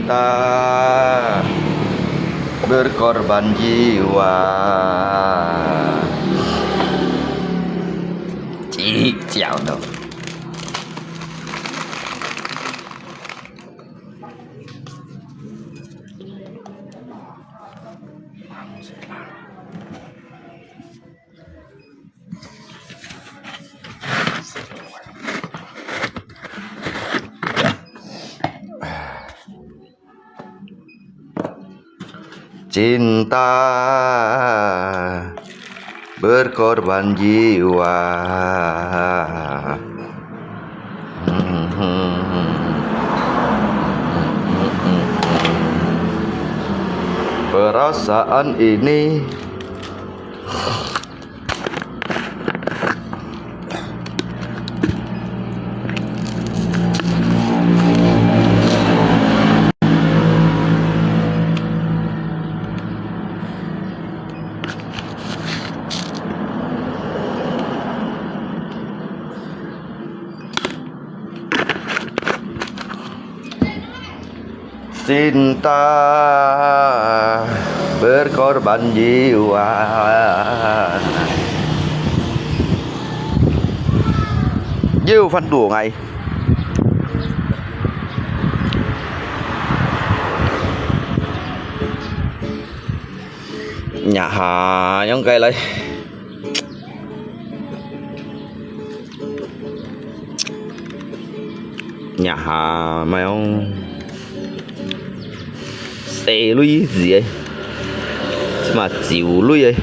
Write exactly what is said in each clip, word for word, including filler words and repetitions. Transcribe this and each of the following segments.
Cinta berkorban jiwa. Cik ciao tu. Cinta berkorban jiwa. Perasaan ini. Cinta berkorban jiwa. Jiu fan tu ngai. Nhà hàng yang cái lấy. Nhà hàng mà ông xe lui gì ấy. Chứ mà chịu lui ấy.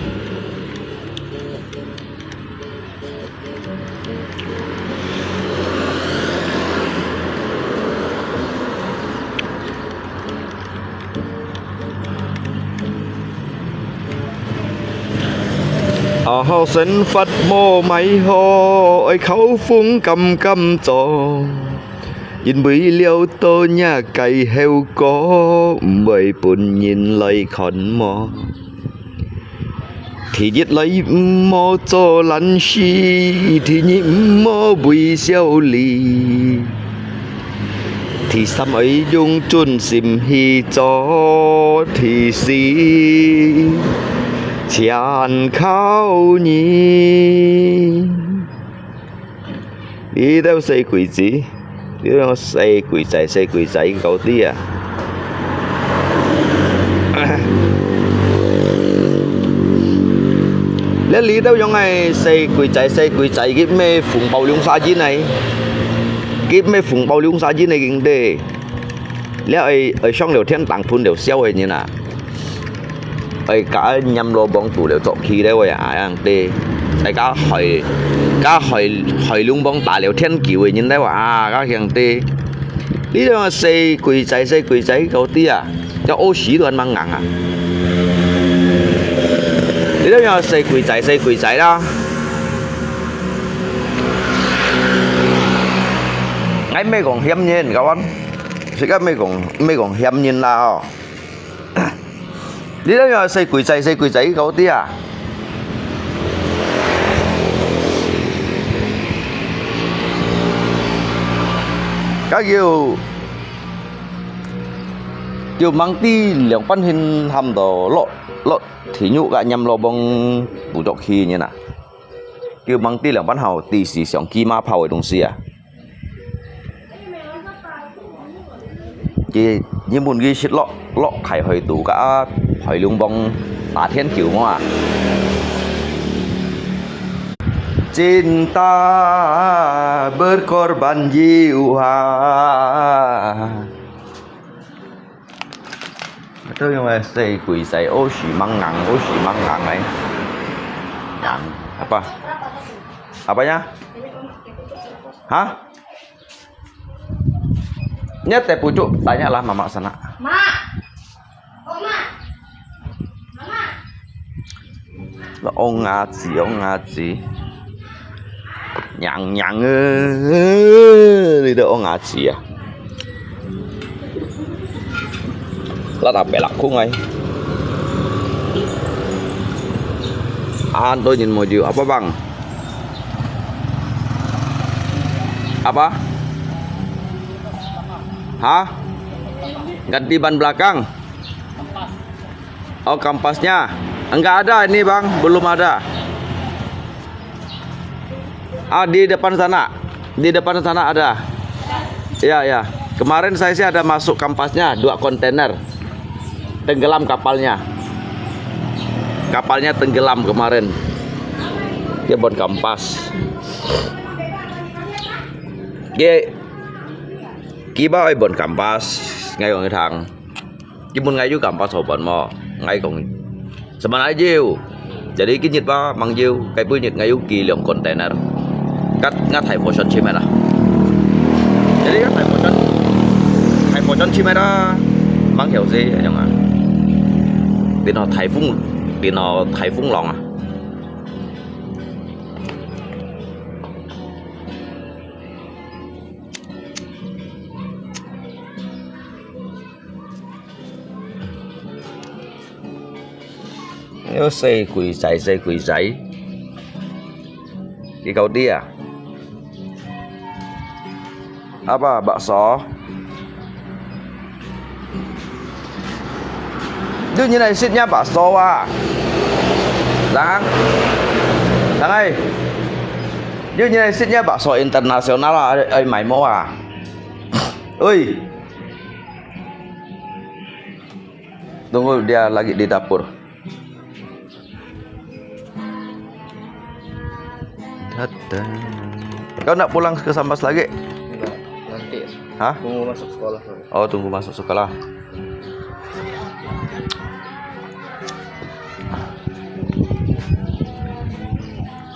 Ở hậu sinh phát mô máy hô, ơi khẩu phung căm căm chó. Yên bùi liêu tô nhà cày heo có, mời bùn nhìn lời khẩn mô. Thứ nhất來毋好做懶尸，thứ二毋好背少年，thứ三愛用盡心去做，thứ四全靠你。你兜細鬼子。 你兜細鬼仔，細鬼仔，你搞知啊？你，你兜樣个細鬼仔，細鬼仔，佢咩紅包兩儕銀啊？佢咩紅包兩儕銀个經濟？你愛，愛上了天堂噴了笑个人啊！ 愛甲念羅邦堵了作氣了喂啊，樣子，愛甲海，甲海，海龍邦打了天球个人了啊，甲樣子。你這樣細鬼仔，細鬼仔，搞知啊，要屙屎都還蠻硬啊。你這樣細鬼仔，細鬼仔啦。𠊎毋係講嫌人，kawan，自家毋係講，毋係講嫌人啦吼。 你兜樣細鬼仔，細鬼仔，你搞知啊？該叫，叫吂知兩班人喊到落，落地獄个念羅邦堵作氣呢啊！叫吂知兩班好，知是相機嘛拋个東西啊！ 佢原本佢識落，落大海肚，甲海龍邦打天球嘛。Cinta berkorban jiwa。這樣个細鬼仔，屙屎吂硬，屙屎吂硬个。硬，apa？Apa ya？哈？ Nya teh pucuk, tanya lah mamak sana. Mak. Oh, Mak. Mama. Ong aji, ong aji. Nyang, nyang, eh, ni dah ong aji ya. Lah tak pelak kung ai. An tu nyin mau jiu apa bang? Apa? Hah? Ganti ban belakang. Oh, kampasnya. Enggak ada ini, Bang. Belum ada. Ah, di depan sana. Di depan sana ada. Ya, ya. Kemarin saya sih ada masuk kampasnya, dua kontainer. Tenggelam kapalnya. Kapalnya tenggelam kemarin. Dia bon kampas. Dia kiba ai bon kampas. Ngai kong thang. Kimun ngai yu kampas sopan mo. Ngai kong. Sebenarnya jiu. Jadi ki nyit ba mang jiu. Kai pui nyit ngai yu ki liang kontainer. Kat ngat hai fosan chi mai lah. Jadi ngat hai fosan. Hai fosan chi mai lah. Mang hiu si yang ah. Tino 颱風, tino 颱風浪啊。 Yo, 細鬼仔，細鬼仔。幾高啲啊？Apa bakso? Yo, nyi nai sit nya bakso ah. Lang. Lang ai. Yo, nyi nai sit nya bakso internasional ah, ai, ai mai mo ah. Oi. Tunggu, dia lagi di dapur. Tada. Kau nak pulang ke Sambas lagi? Enggak, nanti. Hah? Tunggu masuk sekolah dulu. Oh, tunggu masuk sekolah.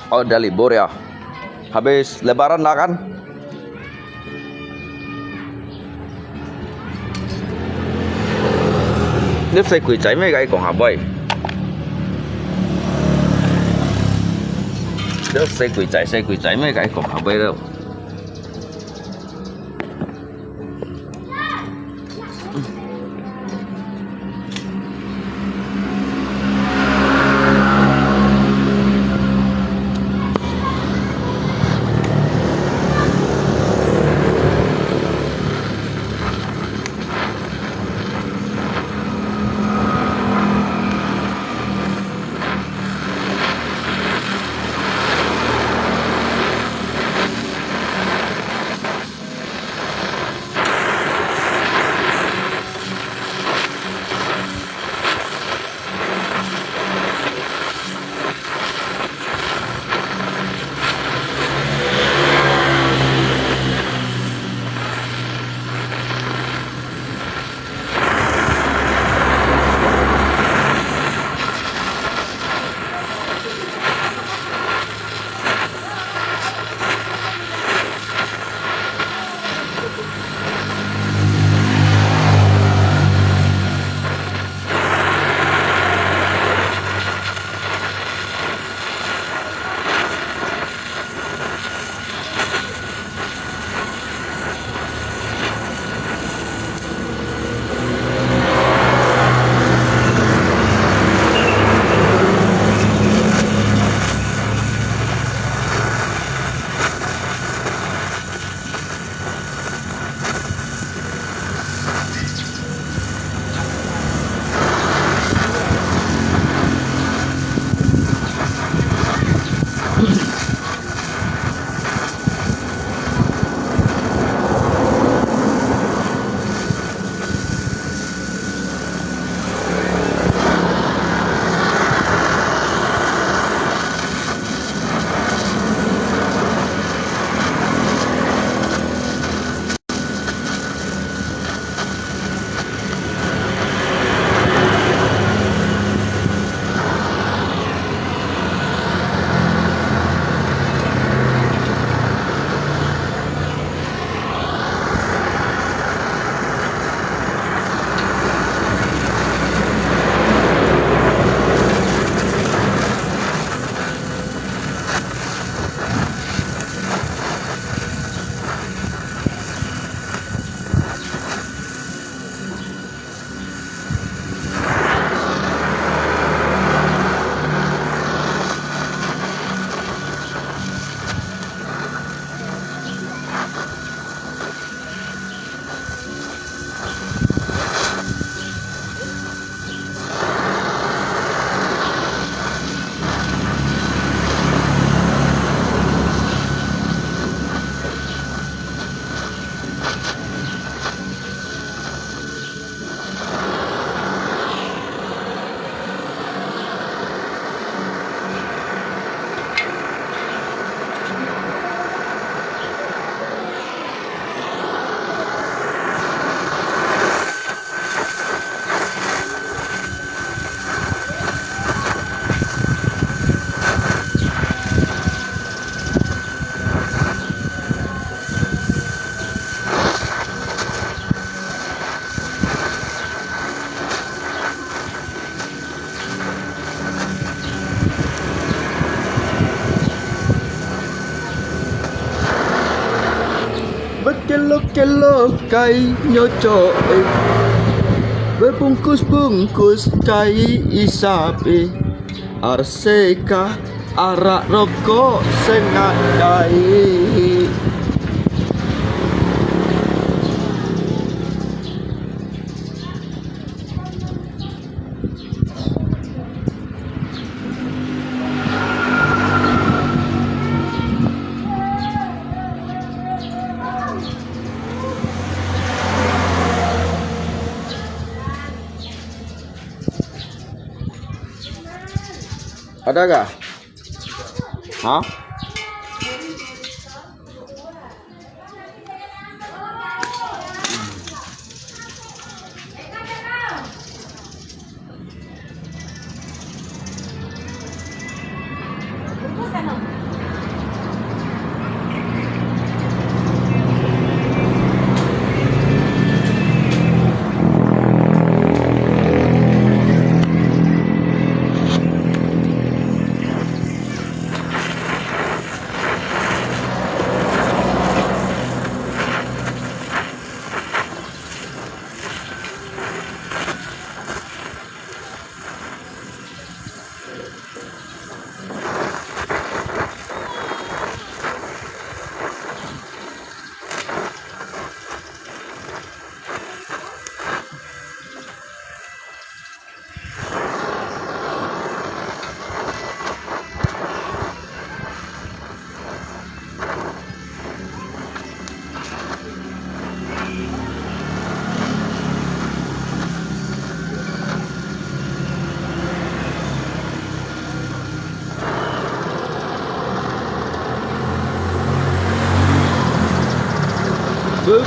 Oh, udah libur ya? Habis Lebaran lah kan? Ni 細鬼仔咩，該講下尾。你細鬼仔，細鬼仔咩，該講下尾咯。Kelok-kelok kai nyoco e, bebungkus-bungkus kai isap e, arseka arak rokok sengat kai. Ada kah? Hah?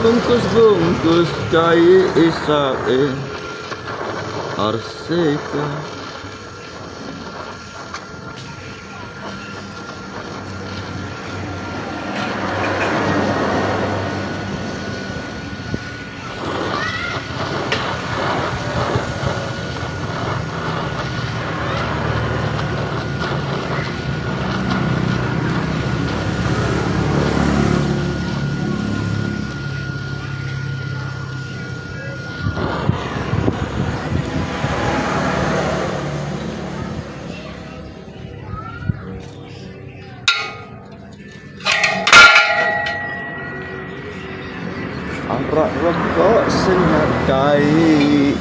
Bungkus-bungkus kai isap e, arseka. Arak rokok sengat kai.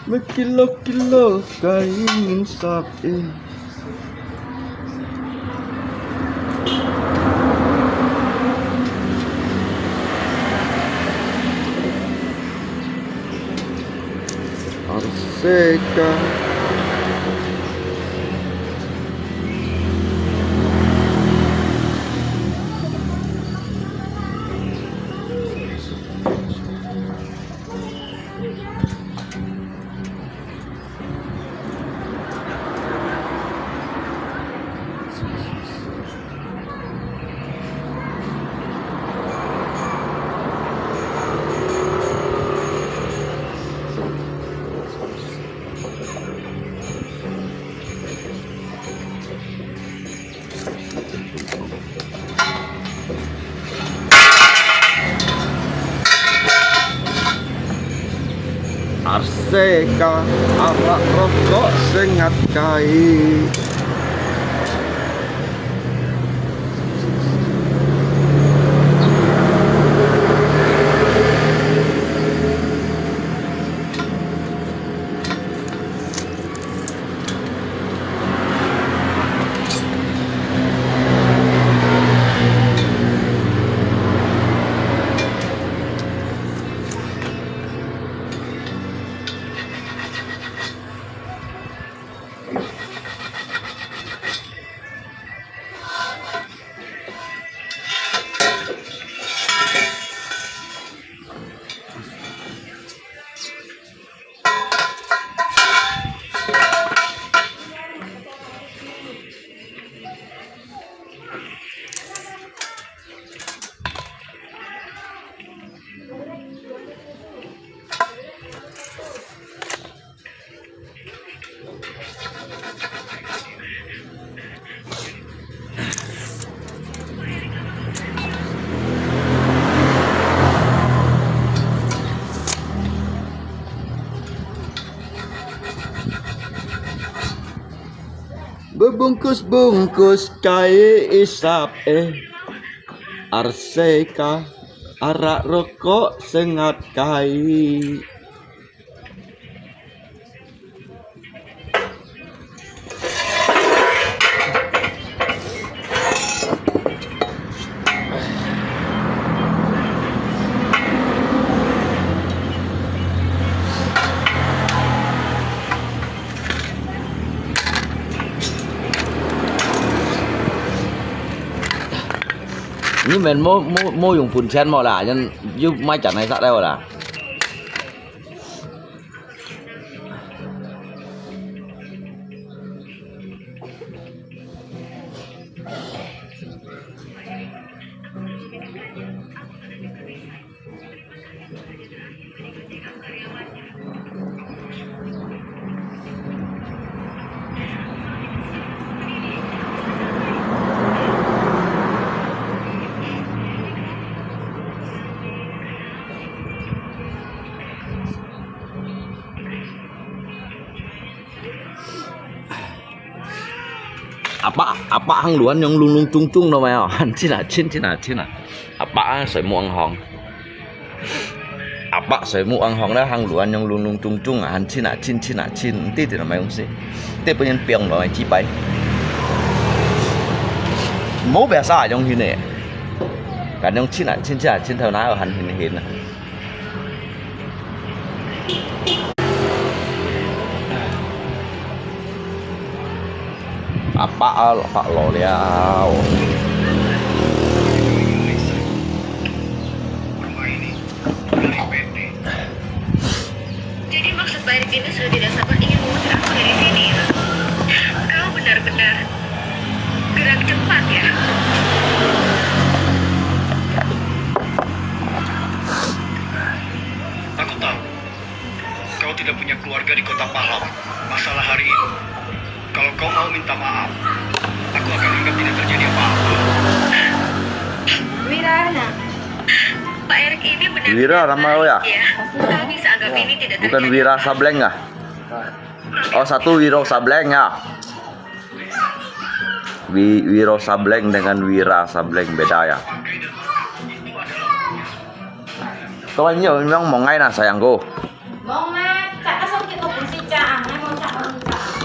Mekilok-kilok kai nginsap e. Arseka. Arseka, arak rokok sengat kai. Bebungkus-bungkus kai isap e. Arseka, arak rokok sengat kai.你们没没没用本钱没啦，人又买进来啥了啦？阿伯，阿伯行路恁樣隆隆中中个咩哦，很親啊，親親啊，親啊。阿伯啊，水木安行。阿伯水木安行咧，行路恁樣隆隆中中啊，很親啊，親親啊，親，你知道咩東西？這邊人放落來幾擺。無別啥用心个，感覺親啊，親親啊，親頭那有很hin hin啊。 阿伯啊，阿伯老了。Jadi maksud Pak Erik ini sudah tidak sabar ingin mengusir aku dari sini. Kau benar-benar gerak cepat ya. Aku tahu. Kau tidak punya keluarga di kota Pahlawan. Masalah hari ini, kalau kau mau minta maaf, aku akan anggap tidak terjadi apa-apa. Wira, nah. Pak Erik ini benar-benar Wira, nama baik ya? Kau bisa anggap ini tidak terjadi. Bukan Wira Sableng kah? Oh, satu Wiro Sableng ya. Wi-, Wiro Sableng dengan Wira Sableng beda ya. Kau ini orang mau ngai nah sayangku.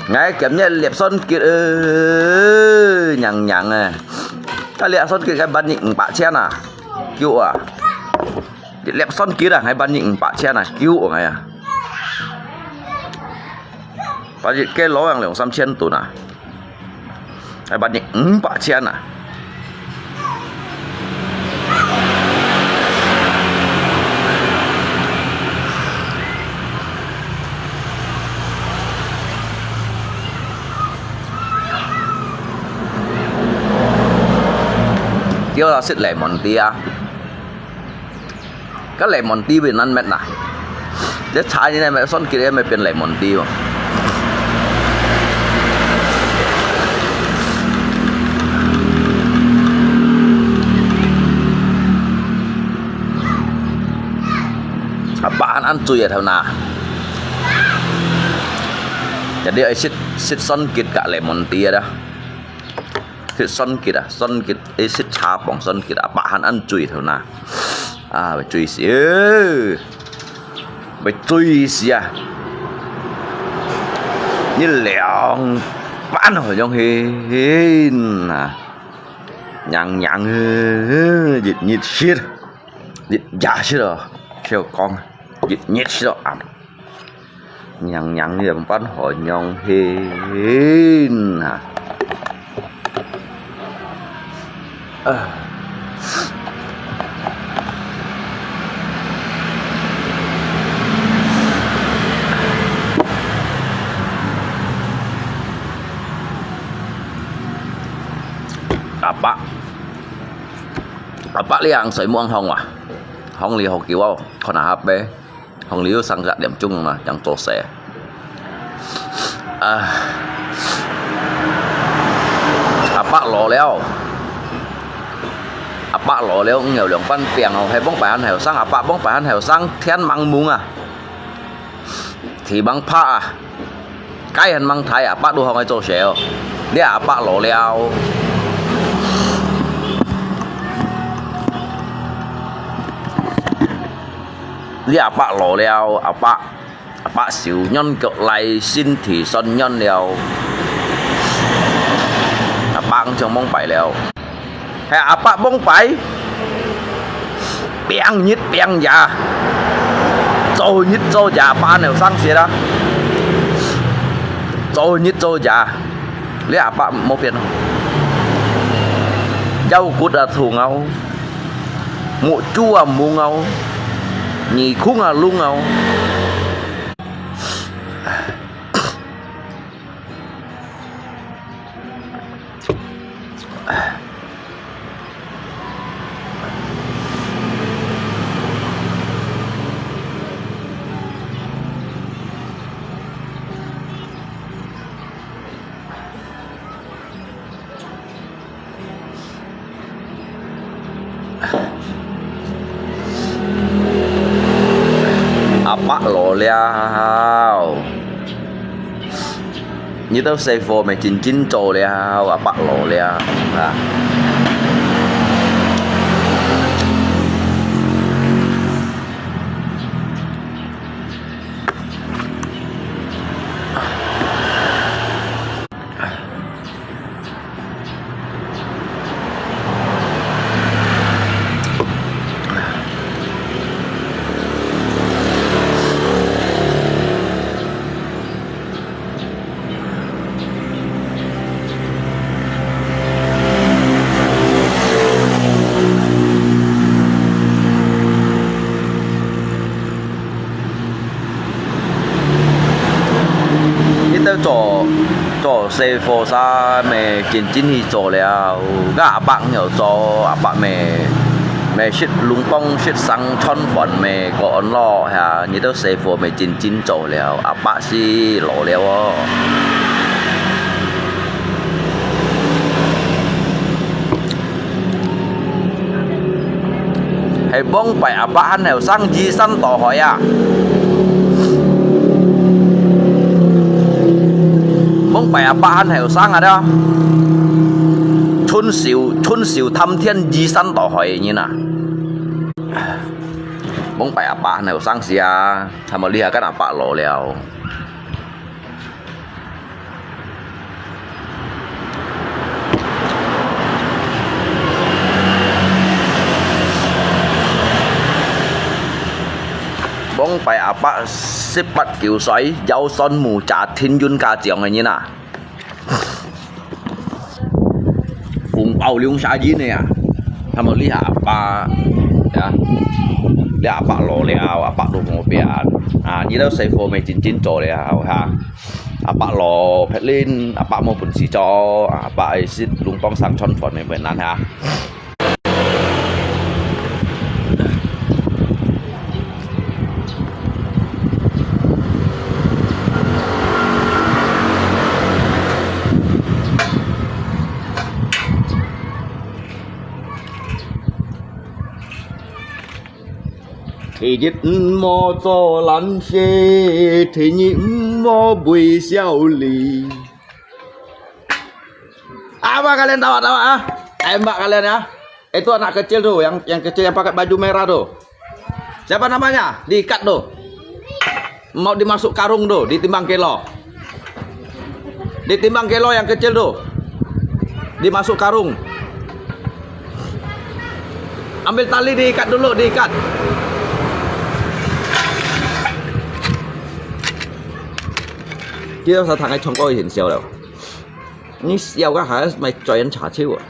Ngai kiamnya liap son kit eh nyang nyang eh. Kau liap son kit kau ban ni empat千ah. Kiu ah. Liap son kit ah ngai ban ni empat千ah. Kiu ngai ah. Ban ni ke lo yang 两三千 tun ah. Ai, ban ni 五百千啊！叫佢食檸檬汁啊！ 該檸檬汁會難搣啊！這茶呢，搣酸結呢，搣變檸檬汁哦。啊，把恁恁醉啊，頭那！Jadi愛食食酸結加檸檬汁啊！ 食酸結啊，酸結，誒，食茶傍酸結啊，把還恁醉頭那，啊，會醉死，會醉死啊！你涼板好像係啊，涼涼，熱熱死，熱熱死哦，笑講，熱熱死哦啊！ 娘娘也毋捌好娘hin啊！啊！阿伯，阿伯，你行水無行啊？行你好久啊，看下杯。 行了三四點鐘啦，正做事。啊，阿伯老了，阿伯老了，毋曉兩半邊哦，係往擺還後生，阿伯往擺還後生，天茫茫啊，地茫拍啊，該還茫大，阿伯都好愛做事哦。這阿伯老了，這阿伯老了，阿伯，阿伯手軟腳賴，身體酸軟了，阿伯像罔擺了。 係阿伯罔擺，拚日拚夜，做日做夜，阿伯恁樣生事啦，做日做夜，這阿伯無變哦，腰骨啊痛哦，目珠啊蒙哦，耳空啊聾哦。 阿伯老了，你兜細貨乜真真做了，阿伯老了啊。你兜做，做細貨儕乜真真去做了，該阿伯毋曉做，阿伯乜，乜食攏幫食生存飯乜過安樂，係啊，你兜細貨乜真真做了，阿伯斯老了哦。 係往擺阿伯還後生，移山倒海啊！往擺阿伯還後生啊，這春秀，春秀談天，移山倒海个人啊！往擺阿伯還後生時啊，還無這下間阿伯老了。 往擺阿伯十八九歲，腰痠無遮，停運家長个人啊！紅包兩儕人个啊！ 還無這下阿伯，呀，這阿伯老了，阿伯都無變。啊，你兜細貨乜真真做了，哈。阿伯老，別人，阿伯無本事做，阿伯愛食攏幫生存飯个困難哈。 第一，毋好做懶尸；第二，毋好背小李。 Apa kalian tawa-tawa, ah? Tembak kalian, ya. Itu anak kecil tuh, yang, yang kecil yang pakai baju merah tuh. Siapa namanya? Diikat tuh. Mau dimasuk karung tuh, ditimbang kilo. Ditimbang kilo yang kecil tuh. Dimasuk karung. Ambil tali, diikat dulu, diikat. Kita usah tangai congkok, 你笑个還係嘴人茶酒啊？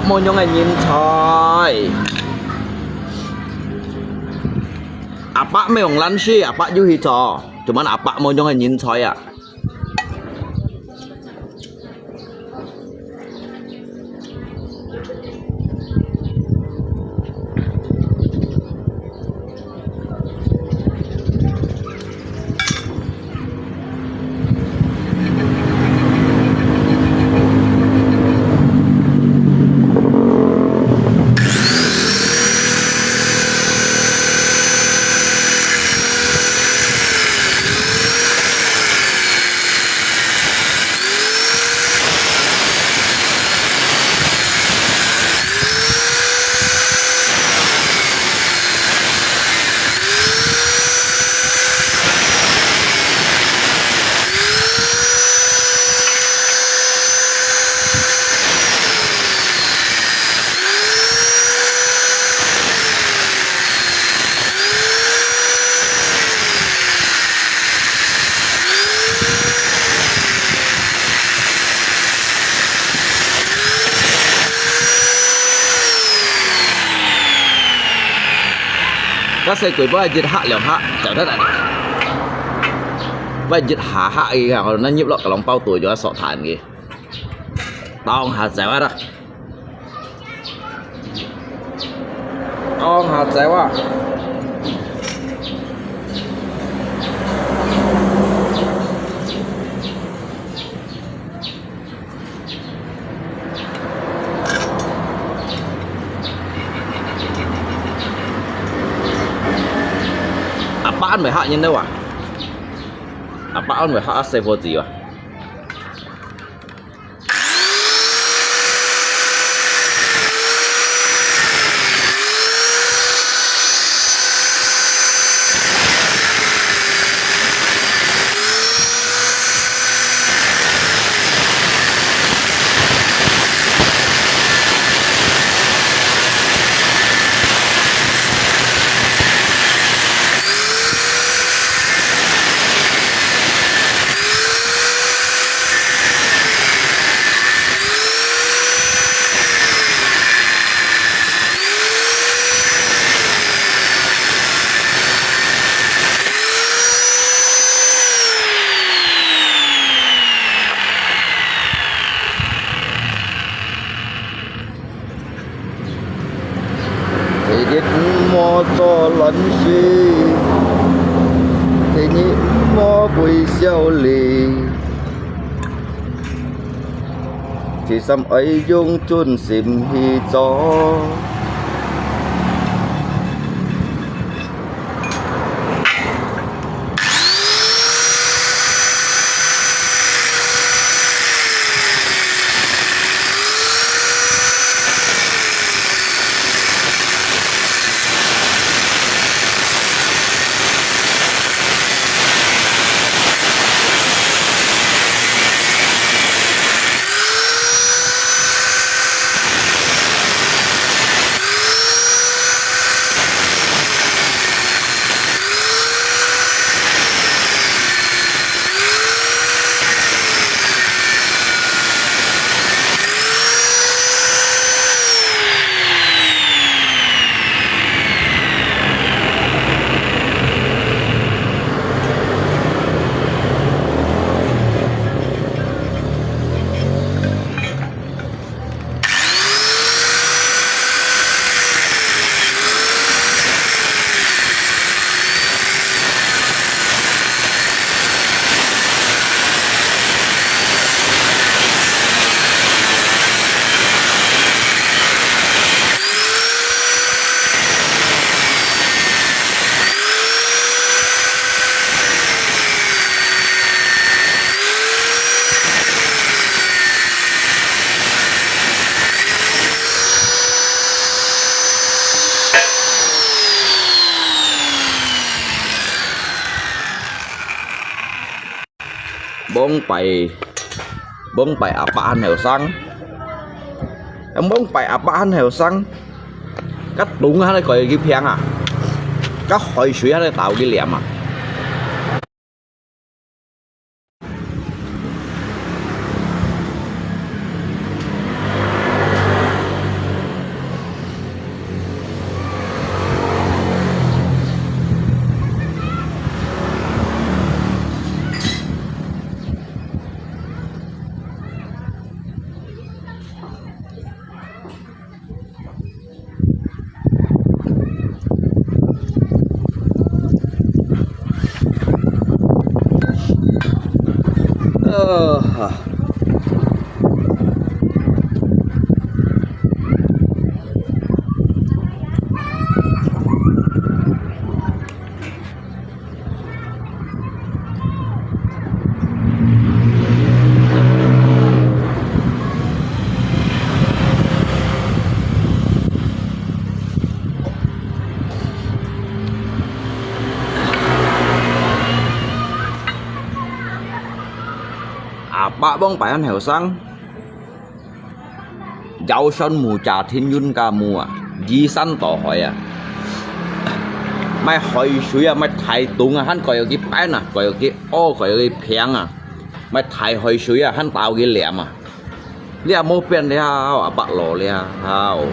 無樣个人才。阿伯無用懶尸，阿伯有去做，做麼阿伯無樣个人才啊？ 該細鬼不愛一下兩下，走得來。不愛一下下个，可能入落个籠包肚就要手彈个。當下走啊啦。 當下走啊！阿伯安會嚇人了哇！阿伯安會嚇細伙子哇！ 第一，毋好做懶尸；第二，毋好背少年；第三，愛用盡心去做。 往擺，往擺阿伯還後生，往擺阿伯還後生，該桶還係佢去平啊，該海水還係倒去啉啊。呃，哈。 阿伯往擺恁後生，腰酸目赤，天暈加目啊，移山倒海啊！買海水啊，買大桶啊，還蓋有去搬啊，蓋有去屙，蓋有去平啊！買大海水啊，還倒有去淋啊！ 這無變了，阿伯老了。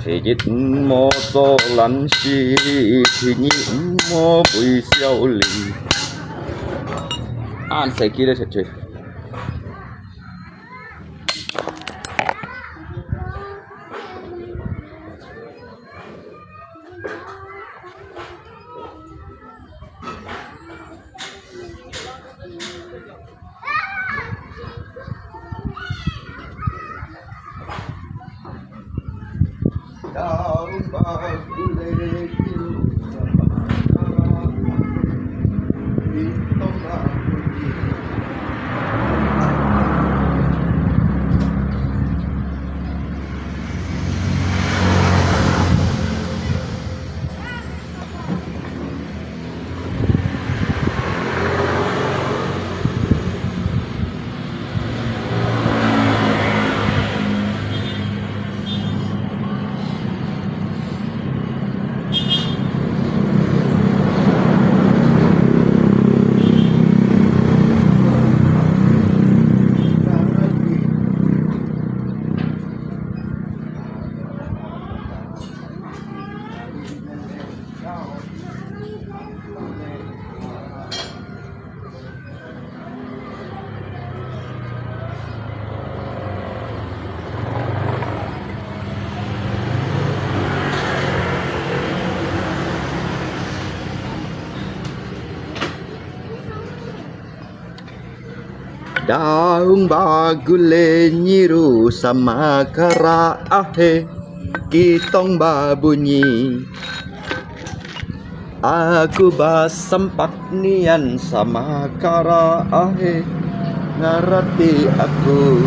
第一毋好做懶尸，第二毋好肥少年。恁細支个出去。 Daung bagule nyiru sama kara ahe, kitong babunyi. Aku basampak nian sama kara ahe, ngarati aku.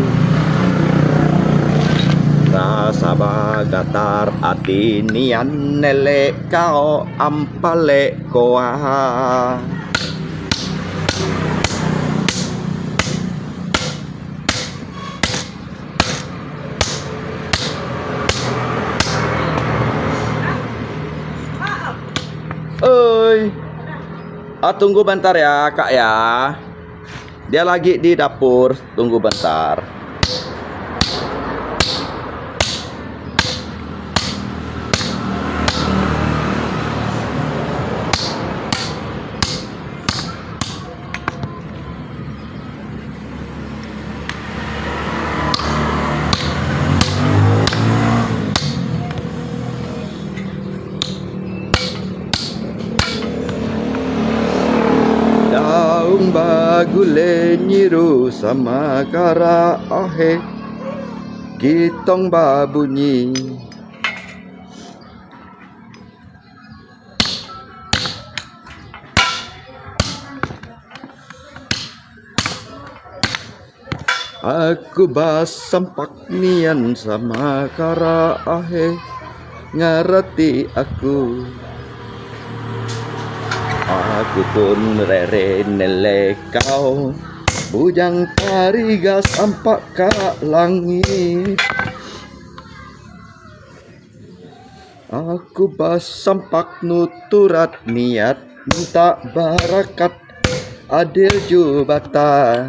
Rasa bagatar ati nian nele kao ampale koa. Oi. Ah, tunggu bentar ya, Kak ya. Dia lagi di dapur, tunggu bentar. Daung bagule nyiru sama kara ahe, kitong babunyi. Aku basampak nian sama kara ahe, ngarati aku. Aku pun rere nele kao, bujang tarigas ampak ka langit. Aku basampak nuturat niat minta barakat adil jubata.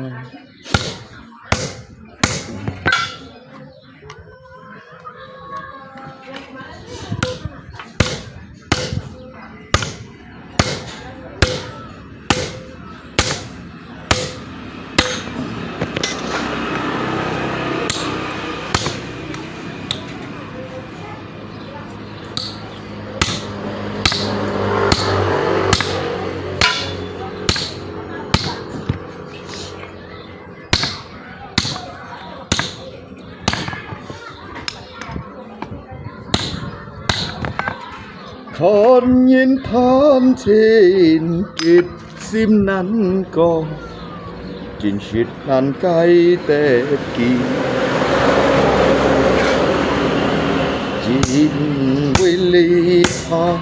看人貪錢，急心難過，真實難解得佢。因為你怕，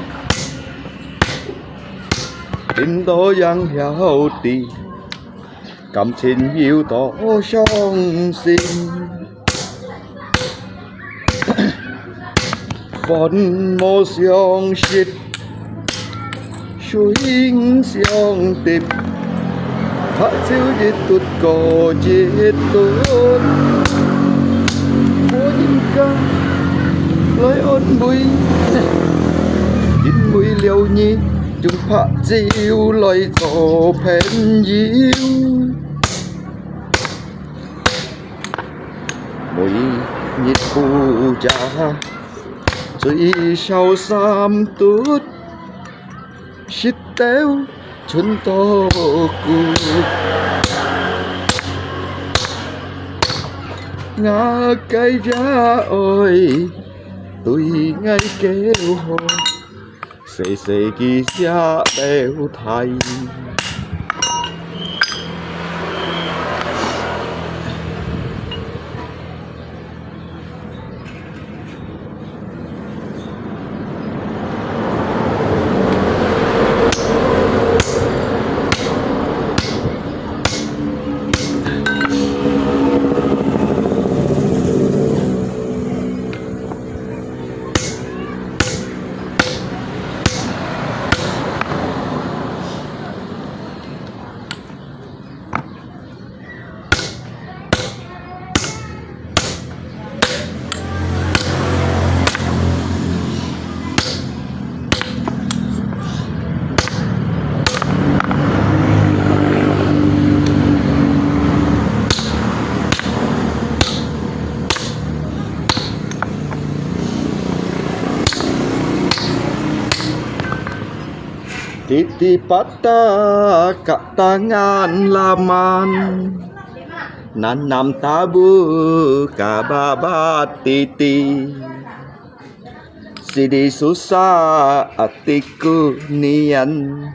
人都樣曉得。 感情有多傷心，飯無相食，水毋相滴，白酒一頓過一頓，無人家來安慰，因為了你 用白酒來做朋友。每日不加，最少三頓，食到伸到骨。𠊎个爺哀，對𠊎噭好。 細細个寫表態。 Titi pata ka tangan laman, nanam tabu ka babat titi. Sidi susah atiku nian.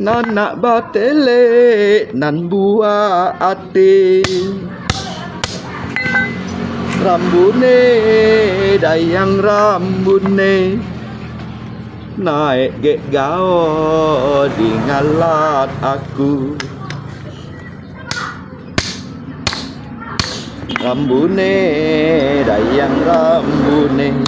Nana batele nan bua ati. Rambune dayang rambune. Naik gek gao di ngalat aku. Rambune, dayang rambune.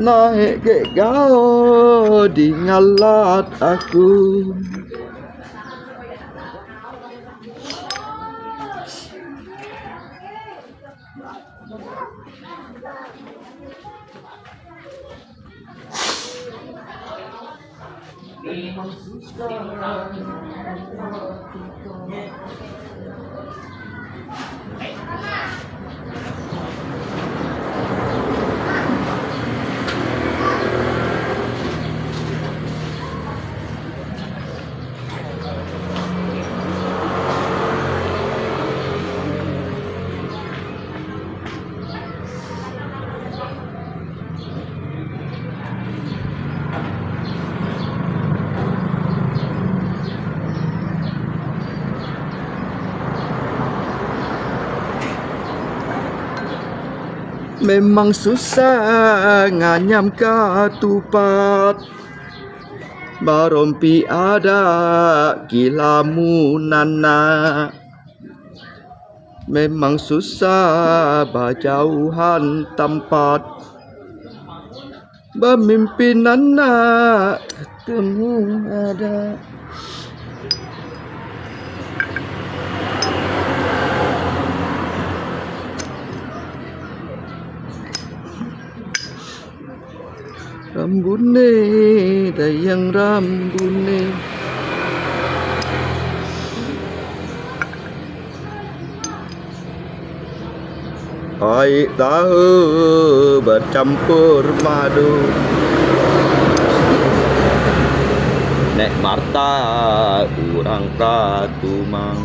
Naik gek gao di ngalat aku. Memang susah nganyam katupat, barompi ada kilamunan na. Memang susah bajauhan tampat, bemimpin anak temu ada. Rambuné, dayang rambuné. Ai tahu bercampur madu. Nek Marta urang Pratumang.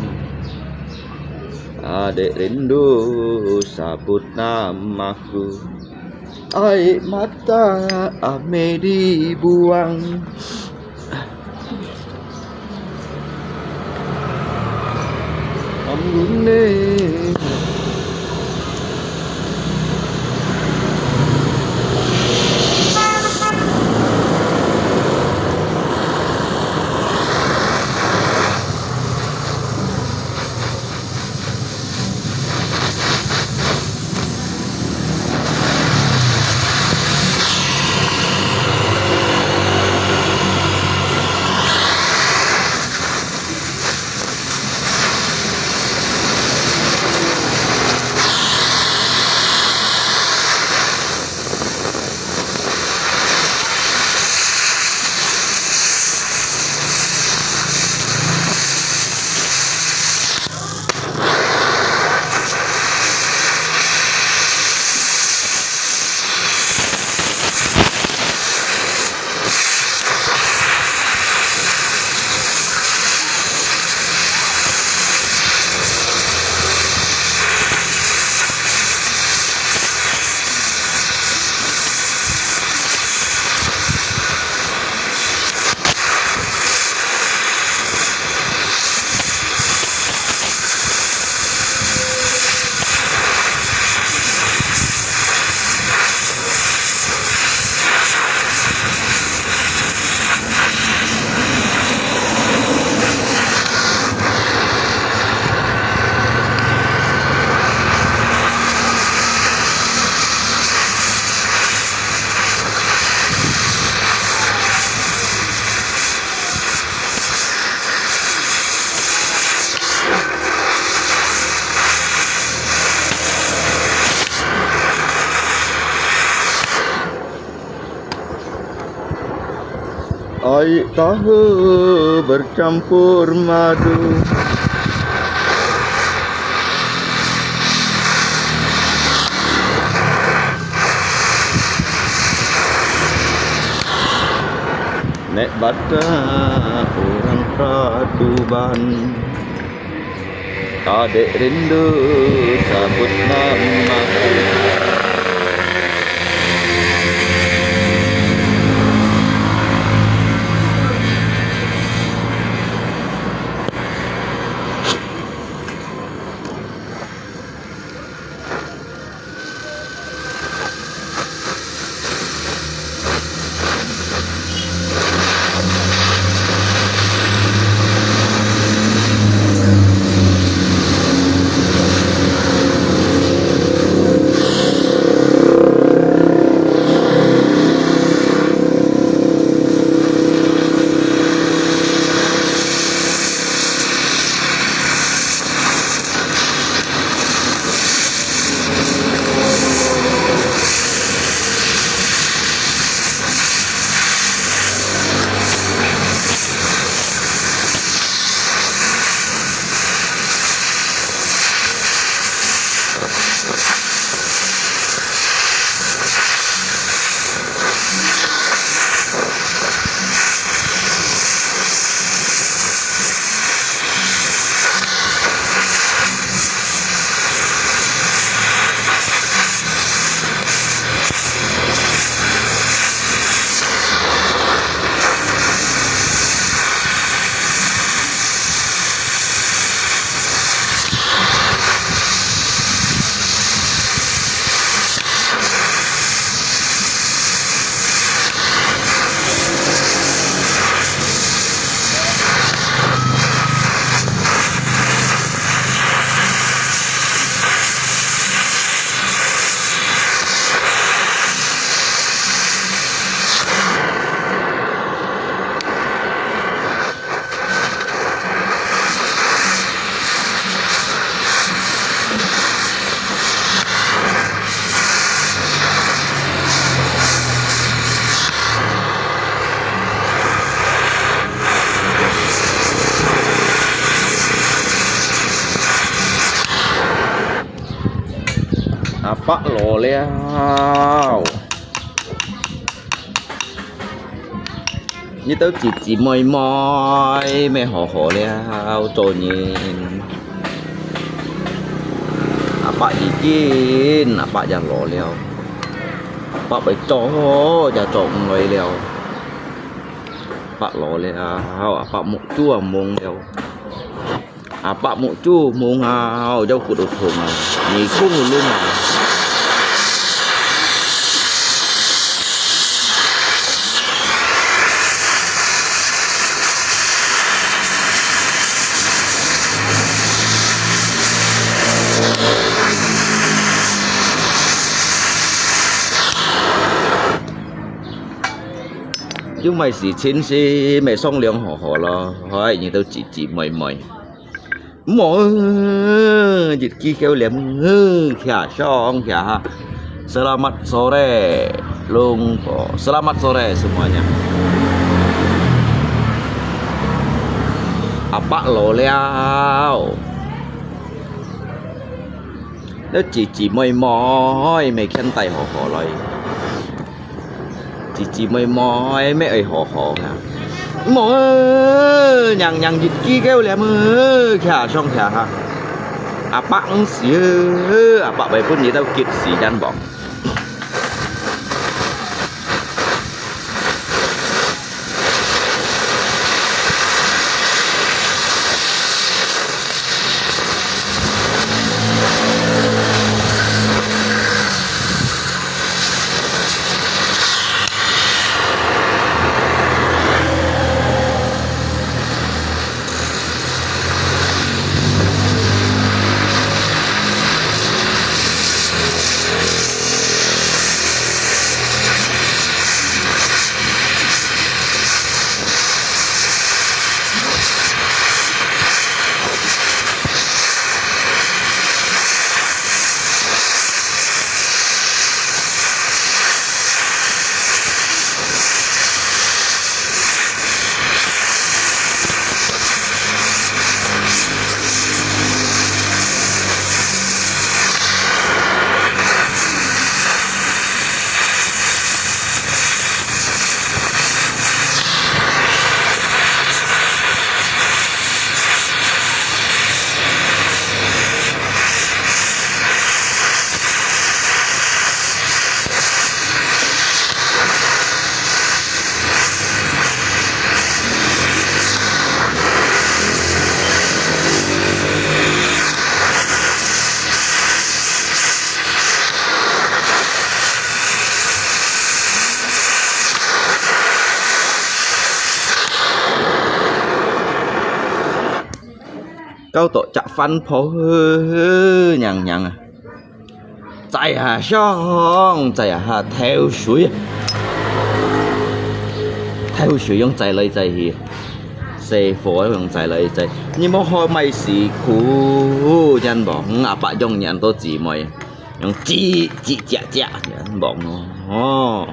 Adik rindu sabut namaku. Ai mata amé dibuang. Rambuné. Ai tahu bercampur madu. Nek Marta urang Pratumang. Adik rindu sabut namaku. 阿伯老了，你兜姊姊妹妹乜好好了，做人。阿伯已經，阿伯也老了，阿伯會做也做毋來了。阿伯老了，阿伯目珠也蒙了。 阿伯目珠蒙啊，腰骨都痛啊，耳空都聾啊。有麼事情係乜商量好好咯，唉，你兜姊姊妹妹。 無，日記夠了，徛上徛下。Selamat sore，龍哥，Selamat sore semuanya。阿伯老了，你姊姊妹妹，乜牽帶好好來。 姊姊妹妹乜愛好好啊。無，娘娘日記夠了，徛上徛下。阿伯毋死，阿伯會分你兜急死人無？ 搞到隻飯泡，娘娘啊！載下上，載下敨水啊！敨水樣載來載去，細火樣載來載，你莫好賣死苦，人無？嗯，阿伯樣人都姊妹。 用吱吱喳喳，望哦。哦。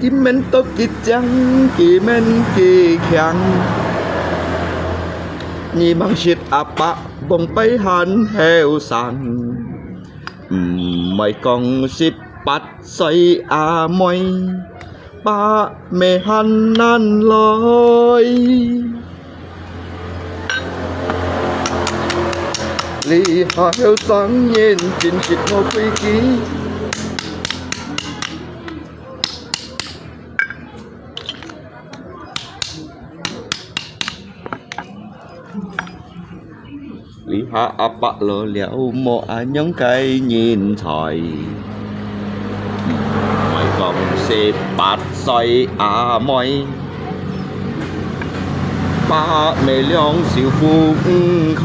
佢面都幾靚，佢面幾強。你吂識阿伯，往擺還後生。毋會講十八歲阿妹，伯姆還難來。 這下後生人真識無規矩。這下阿伯老了，無恁樣个人才。毋會講十八歲阿妹， 伯姆兩手分開。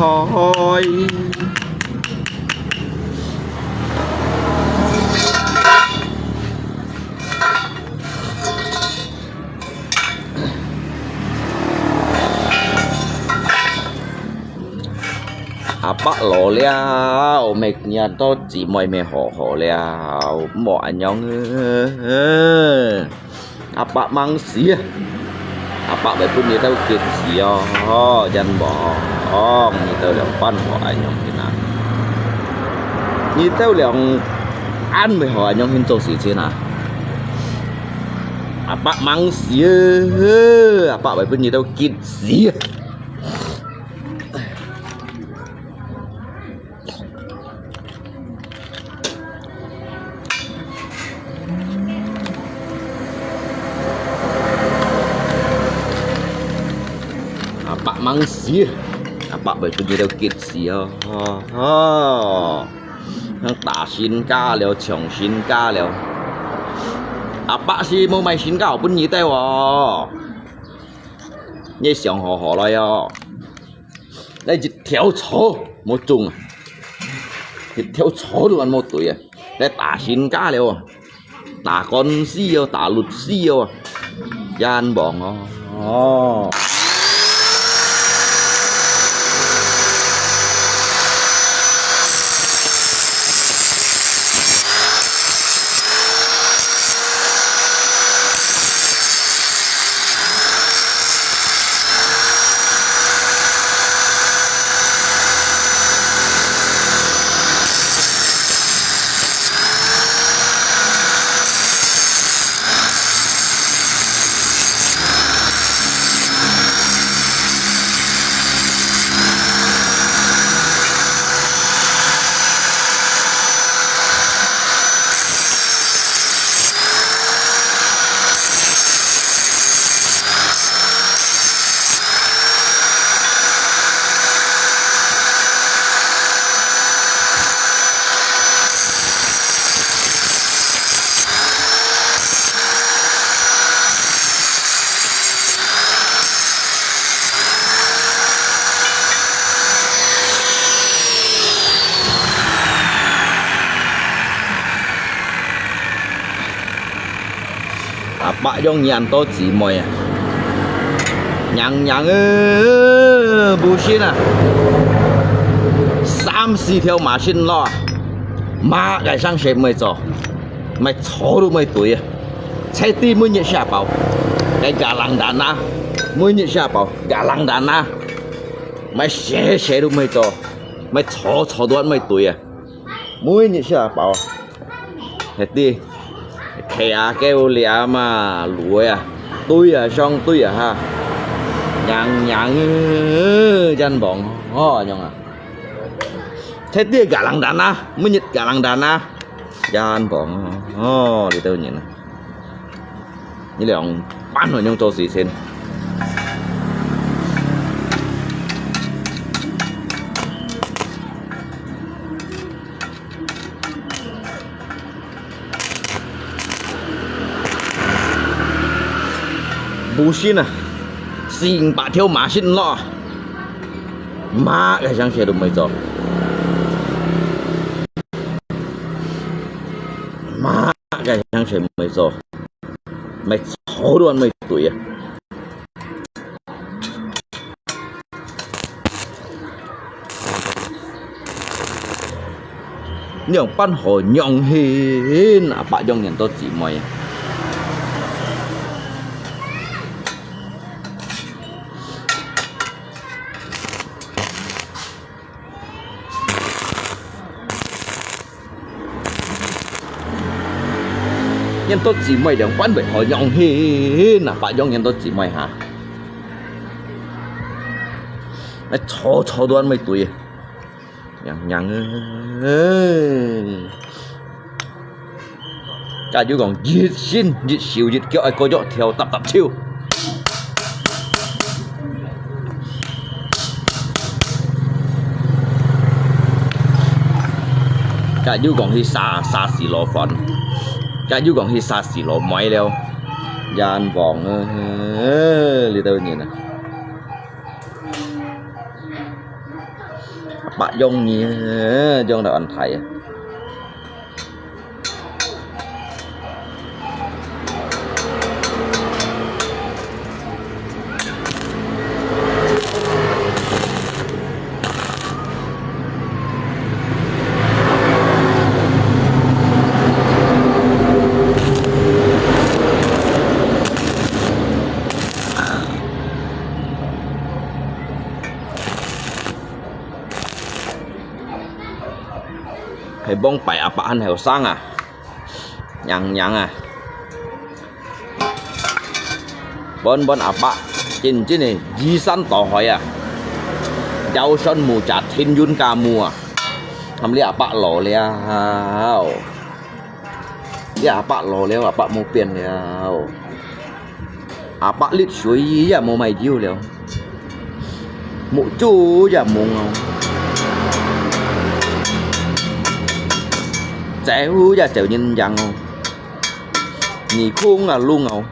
阿伯老了，每日都姊妹乜好好了，無恁樣。 阿伯吂死啊！阿伯會分你兜激死哦，真無？哦，你兜兩班好恁樣形啊！你兜兩班會好恁樣形做事情啊？阿伯吂死啊！阿伯會分你兜激死啊！ 阿伯吂死，阿伯會分你兜激死哦！哦，哦，打身家了，搶身家了。阿伯係無賣身家分你兜哦！你想好好來哦！ 該一條草無種啊，一條草都還無對啊！該打身家了啊，打官司哦，打律師哦，冤枉哦！哦。 阿伯仰仰到姊妹啊，娘娘欸，不信啊！三四條machine落啊，麼个生事毋會做，麼草都毋會對啊！菜地每日下包，該galang dana，每日下包galang dana，麼事事都毋會做，麼草草都毋會對啊！ 每日下包，係知，徛啊，狗掠嘛，驢啊，追啊，相追啊哈，娘娘欸，冤枉哦，恁樣啊！係知galang dana，每日galang dana，冤枉哦，哦，這兜人啊！ 你兩班人樣做事情。不信啊，四五百條machine落啊，麼个生事都毋會做。 麼个生事毋會做，麼草都毋會對啊！仰般好仰形，阿伯仰仰到姊妹啊！仰多姊妹兩班會好樣形啊，白樣仰多姊妹哈。來坐坐段尾對，樣樣啊。 假如講一心一手一腳愛過約跳搭搭手。假如講去沙沙士羅飯，假如講去沙士羅買了，人王啊，你兜人啊，白用你，用到安排啊。 係往擺阿伯還後生啊，娘娘啊！本本阿伯真正个移山倒海啊，要算無家庭運家母啊，喊你阿伯老了。 你阿伯老了，阿伯無變了。阿伯粒水也無買酒了，目珠也無哦，走也走人樣哦，耳空啊聾哦。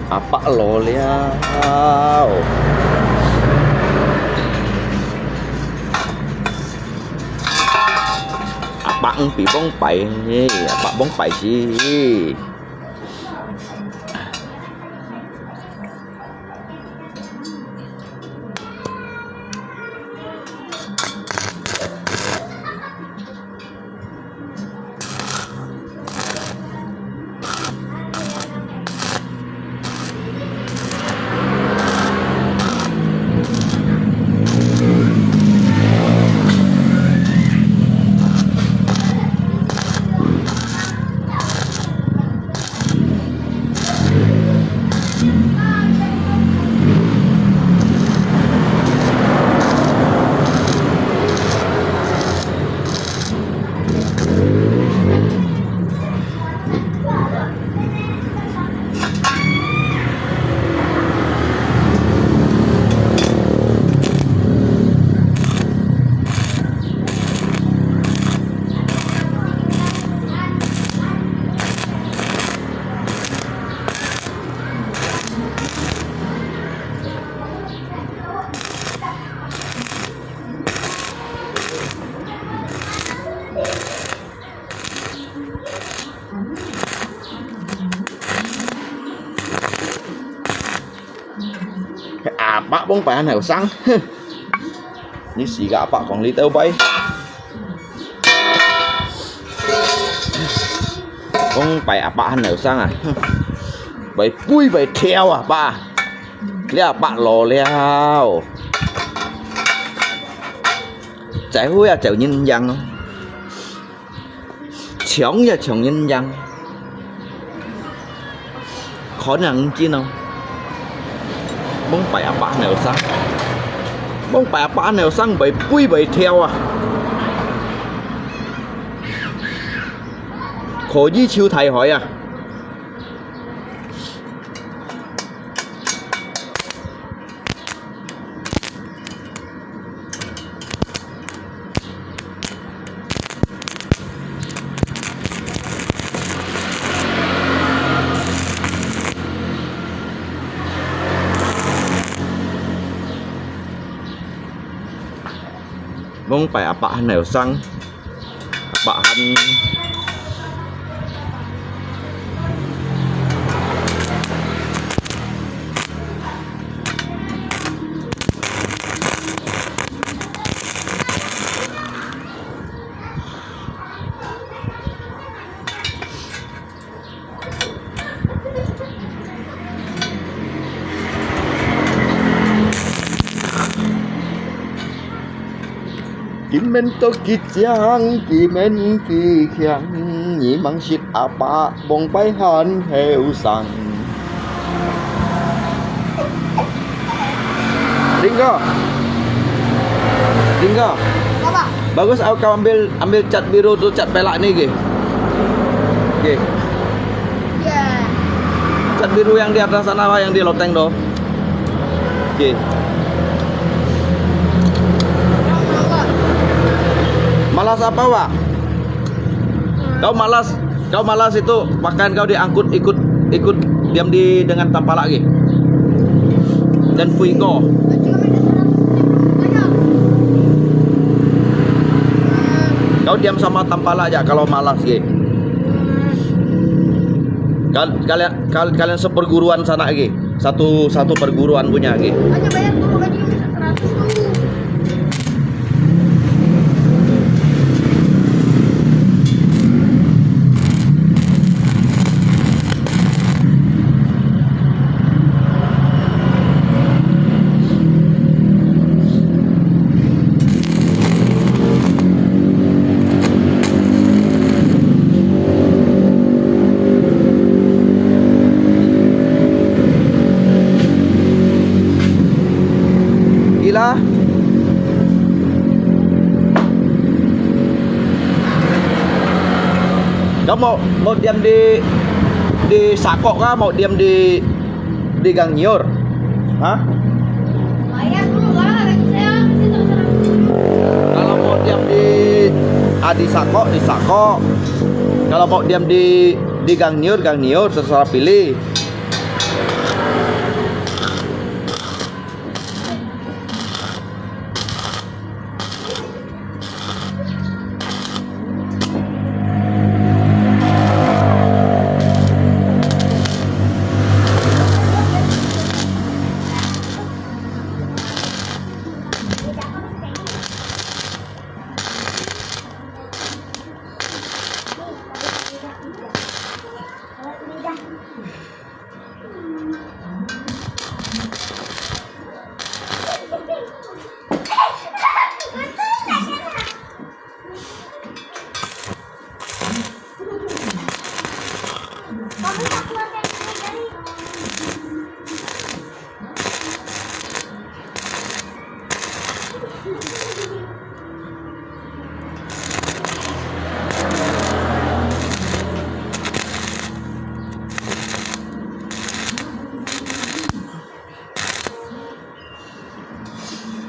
阿伯老了。阿伯毋比往擺，阿伯往擺是。 阿伯往擺還後生，哼！你死个阿伯講你兜擺，往擺阿伯還後生啊，哼！會飛會跳啊，伯！你阿伯老了，走也走人樣哦。 像也像人樣，可能毋見哦。往擺阿伯後生，往擺阿伯後生會飛會跳啊！可以泅大海啊！ Mông pai apak han heo sang. Apak han. Kim men to ki chiang, kim men ki khiang, ni mang sit apa bông pai han heo sang. Ringgo. Ringgo. Apa? Bagus, kau ambil, ambil cat biru tu, cat pelak ni, Ki. Oke. Ya. Cat biru yang di atas sana, Wak, yang di loteng tu. Oke. Malas apa, Wak? Kau malas, kau malas itu pakaian kau diangkut ikut, ikut diam di dengan tampalak lagi. Dan fuiko. Kau diam sama tampalak aja kalau malas lagi. Kal-, kalian, kal-, kalian seperguruan sana lagi. Satu, satu perguruan punya lagi. Hanya bayar dulu gaji seratus tu. Ila. Kau mau, mau diam di, di Sakok kah, mau diam di, di Gang Nyiur? Ha? Kalau mau diam di, ah, di Sakok, di Sakok. Kalau mau diam di, di Gang Nyiur, Gang Nyiur, terserah pilih.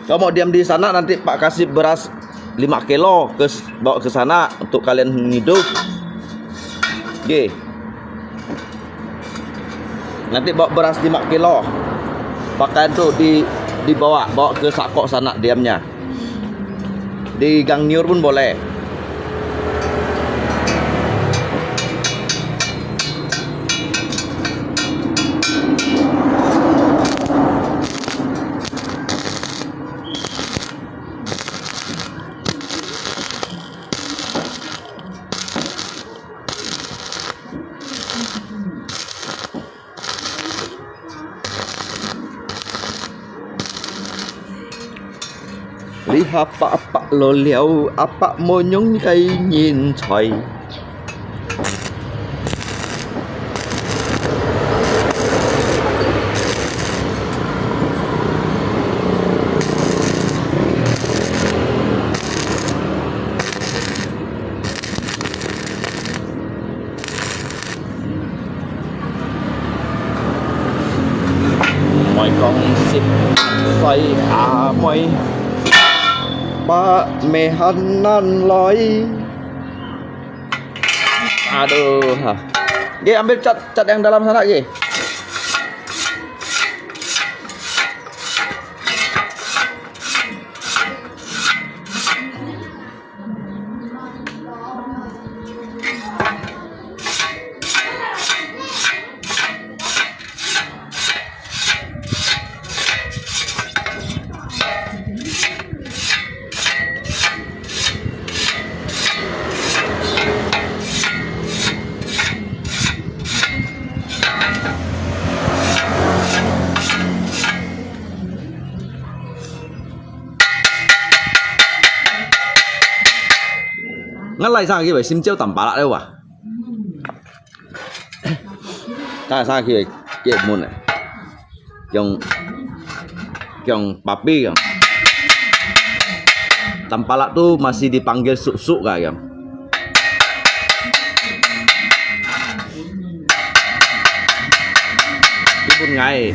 Kau mau diam di sana, nanti Pak kasih beras lima kilo ke, bawa ke sana untuk kalian ngidup. Oke. Nanti bawa beras lima kilo. Pakaian tu di, dibawa, bawa ke Sakok sana diamnya. Di Gang Nyiur pun boleh. Lihat apak-apak lo liau, apak monyong kai nyin choi. Moi kong sip sai a moi, pa mehan nan loi. Aduh, ha. Oke, ambil cat, cat yang dalam sana, oke. Ngah lai sang kiwei Simcoe tampalak leh wa. Ngah lai sang kiwei kiwei mun eh. Kiong kiong papi kiong. Tampalak tu masih dipanggil suk-suk ka kiong. Kiwei ngai.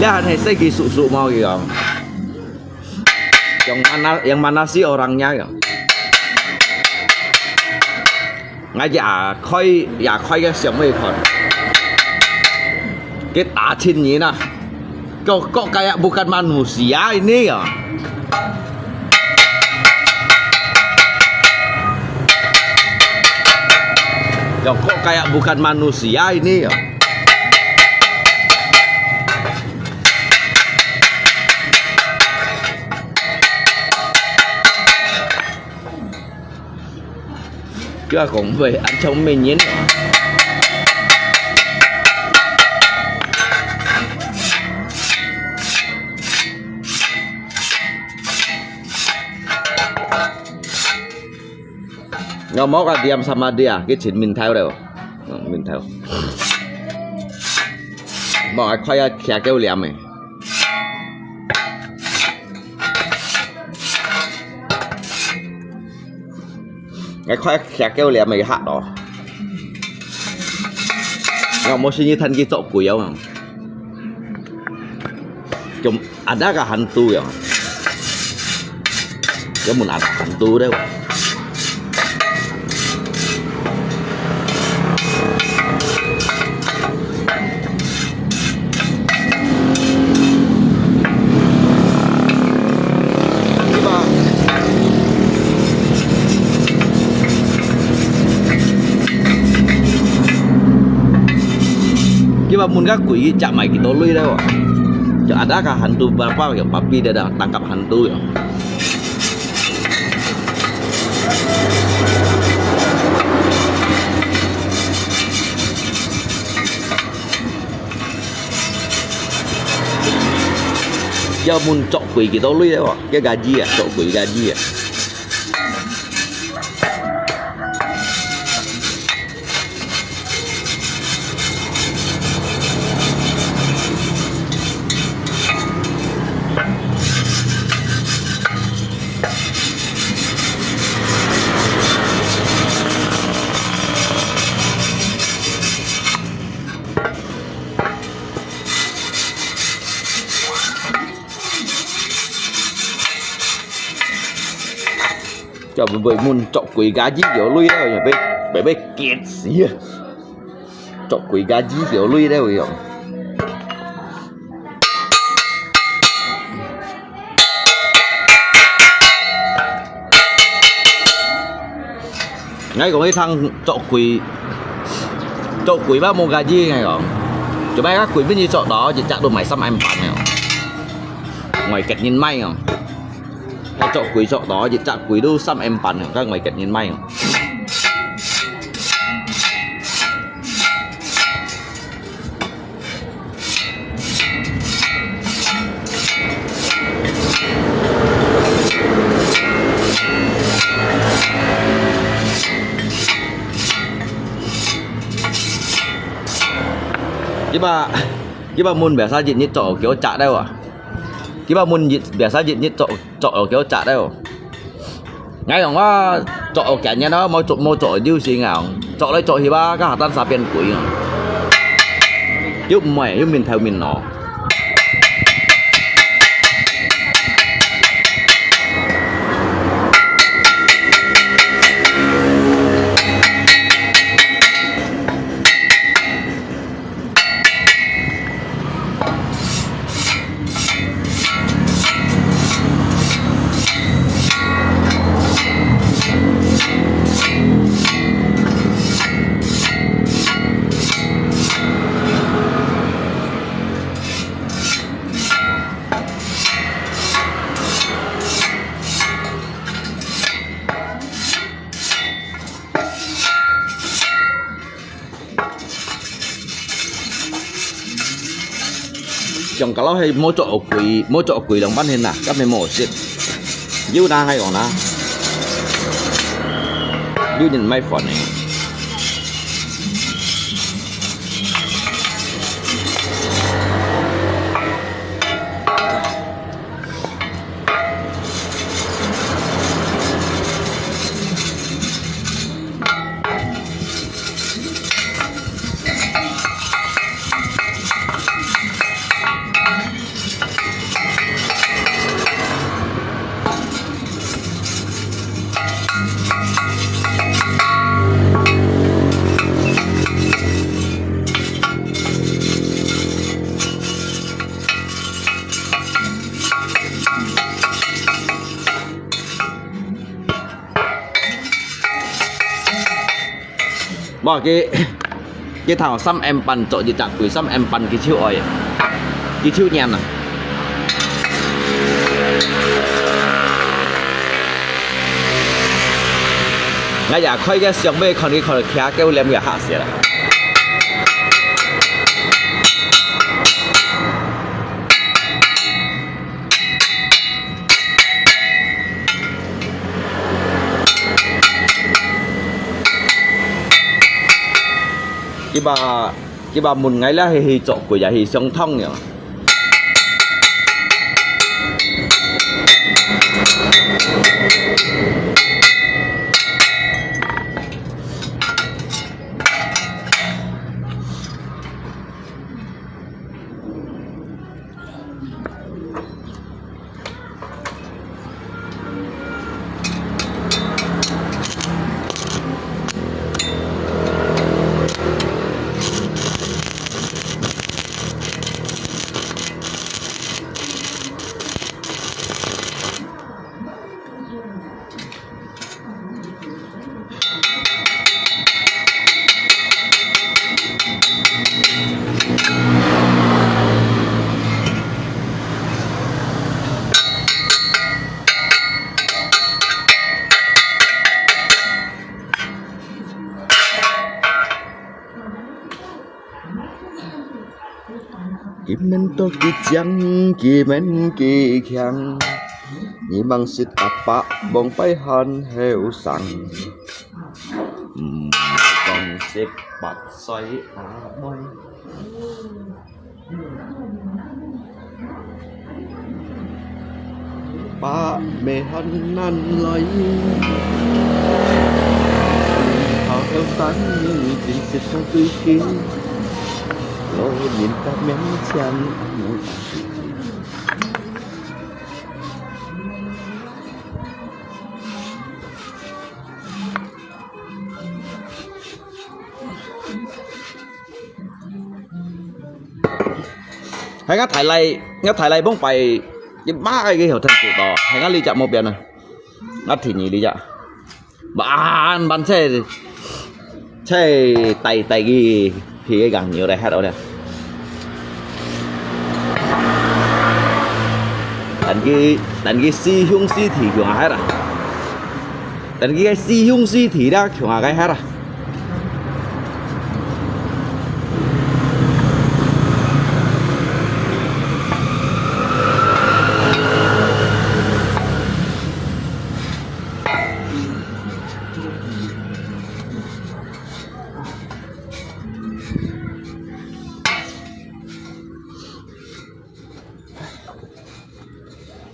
Lihat hai segi suk-suk mau kiong. Yang mana, yang mana sih orangnya ya? Ngai ya koi, ya koi ke siang wei kon. Kita chin ni na. Kok, kok kayak bukan manusia ini ya. Ya kok kayak bukan manusia ini ya. 佢話講喂，恁像美人啊！我無个點sama dia，佢前面頭了，嗯，面頭。無，快要徛夠黏誒。 Ngai koi khek kêu liam mày hát đó. Ngau mo sini than ki chok kui yau. Chom ada ka hantu yau. Yau mun ada hantu deh. Kiba, kiba mun ka kui chak mai kito lui deh. Chak ada ka hantu berapa yau papi deh dah tangkap hantu yau. Yau mun chok kui kito lui deh, ke gaji ah, chok kui gaji ah. Cho bơi mun chok kui gaji kito lui deh, bơi bơi bơi kiet si. Chok kui gaji kito lui deh yong. Ngai kong ih thang chok kui, chok kui ba mo gaji ngai kong. Chok ba ka kui bin ih chok đó, chak chak tu mai sam em pan ngai kong. Ngoi ket nyin mai kong. Ka chok kui chok đó, chak chak kui tu sam em pan kong, ka ngoi ket nyin mai kong. Kiba, kiba mun biasa jit nyit chok kio chak deh wa. Kiba mun jit biasa jit nyit chok chok kio chak deh wa. Ngai yong wa chok kian nyan no, mo chok mo chok diu si ngai yong. Chok lai chok hi ba, ka hatan sa pian kui yong. Yuk mui, yuk min thau min no. Chong ka lo he mo chok kui, mo chok kui lòng pan hen na, ka me mo sit. Yu na hai ong na. 有人買飯呢。 無，佢，佢頭三M半做一隻櫃，三M半佢就愛，佢就念啊。𠊎也開个上尾看佢看到徛狗臉也嚇死啦。 佢話，佢話問𠊎這係去做櫃也係上堂樣。 佢面都幾靚，佢面幾靚，你望識阿伯，望拜還後生。毋講十八歲阿妹。 伯姆還難來，好後生，真實在對佢，老人家面前。 係𠊎大倈，𠊎大倈往擺，佢媽个後生做到，係𠊎這隻無變啊，𠊎第二這隻，慢慢切，切大大个，皮个硬牛來嚇到了。但佢，但佢四兄四弟強啊，係啦。 但佢个四兄四弟啦，強下个下啦。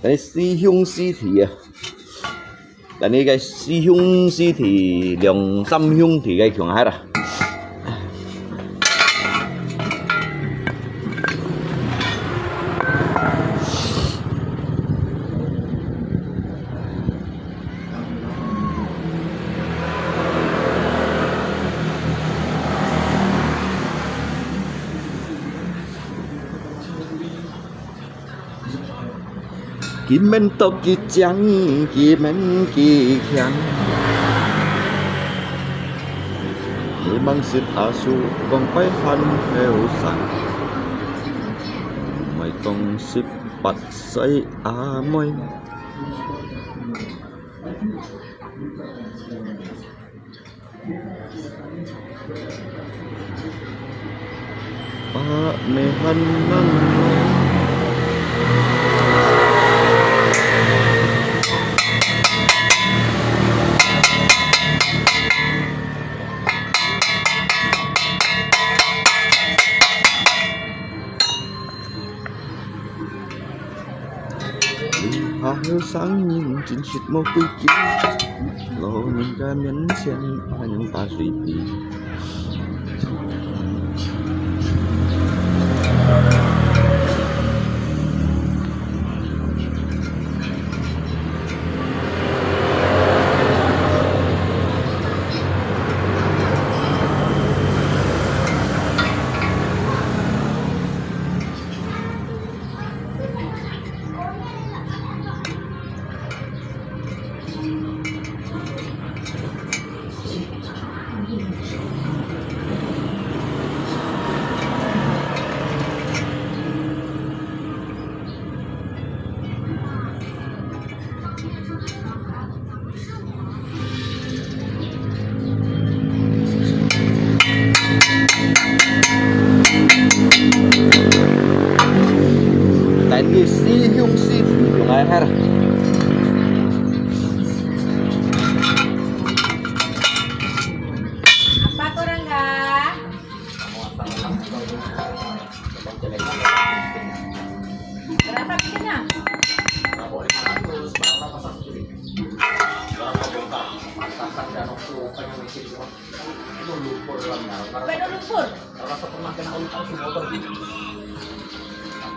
但係四兄四弟啊，但係个四兄四弟，兩三兄弟个強下啦。 佢面都幾靚，佢面幾靚，你望識阿叔，講話還後生，毋係講十八歲阿妹。 伯姆還難來。下後生人真實無規矩，老人家面前恁樣打嘴皮。 但係師兄師傅用來哈。Apa kurang ka? Berapa bikinnya?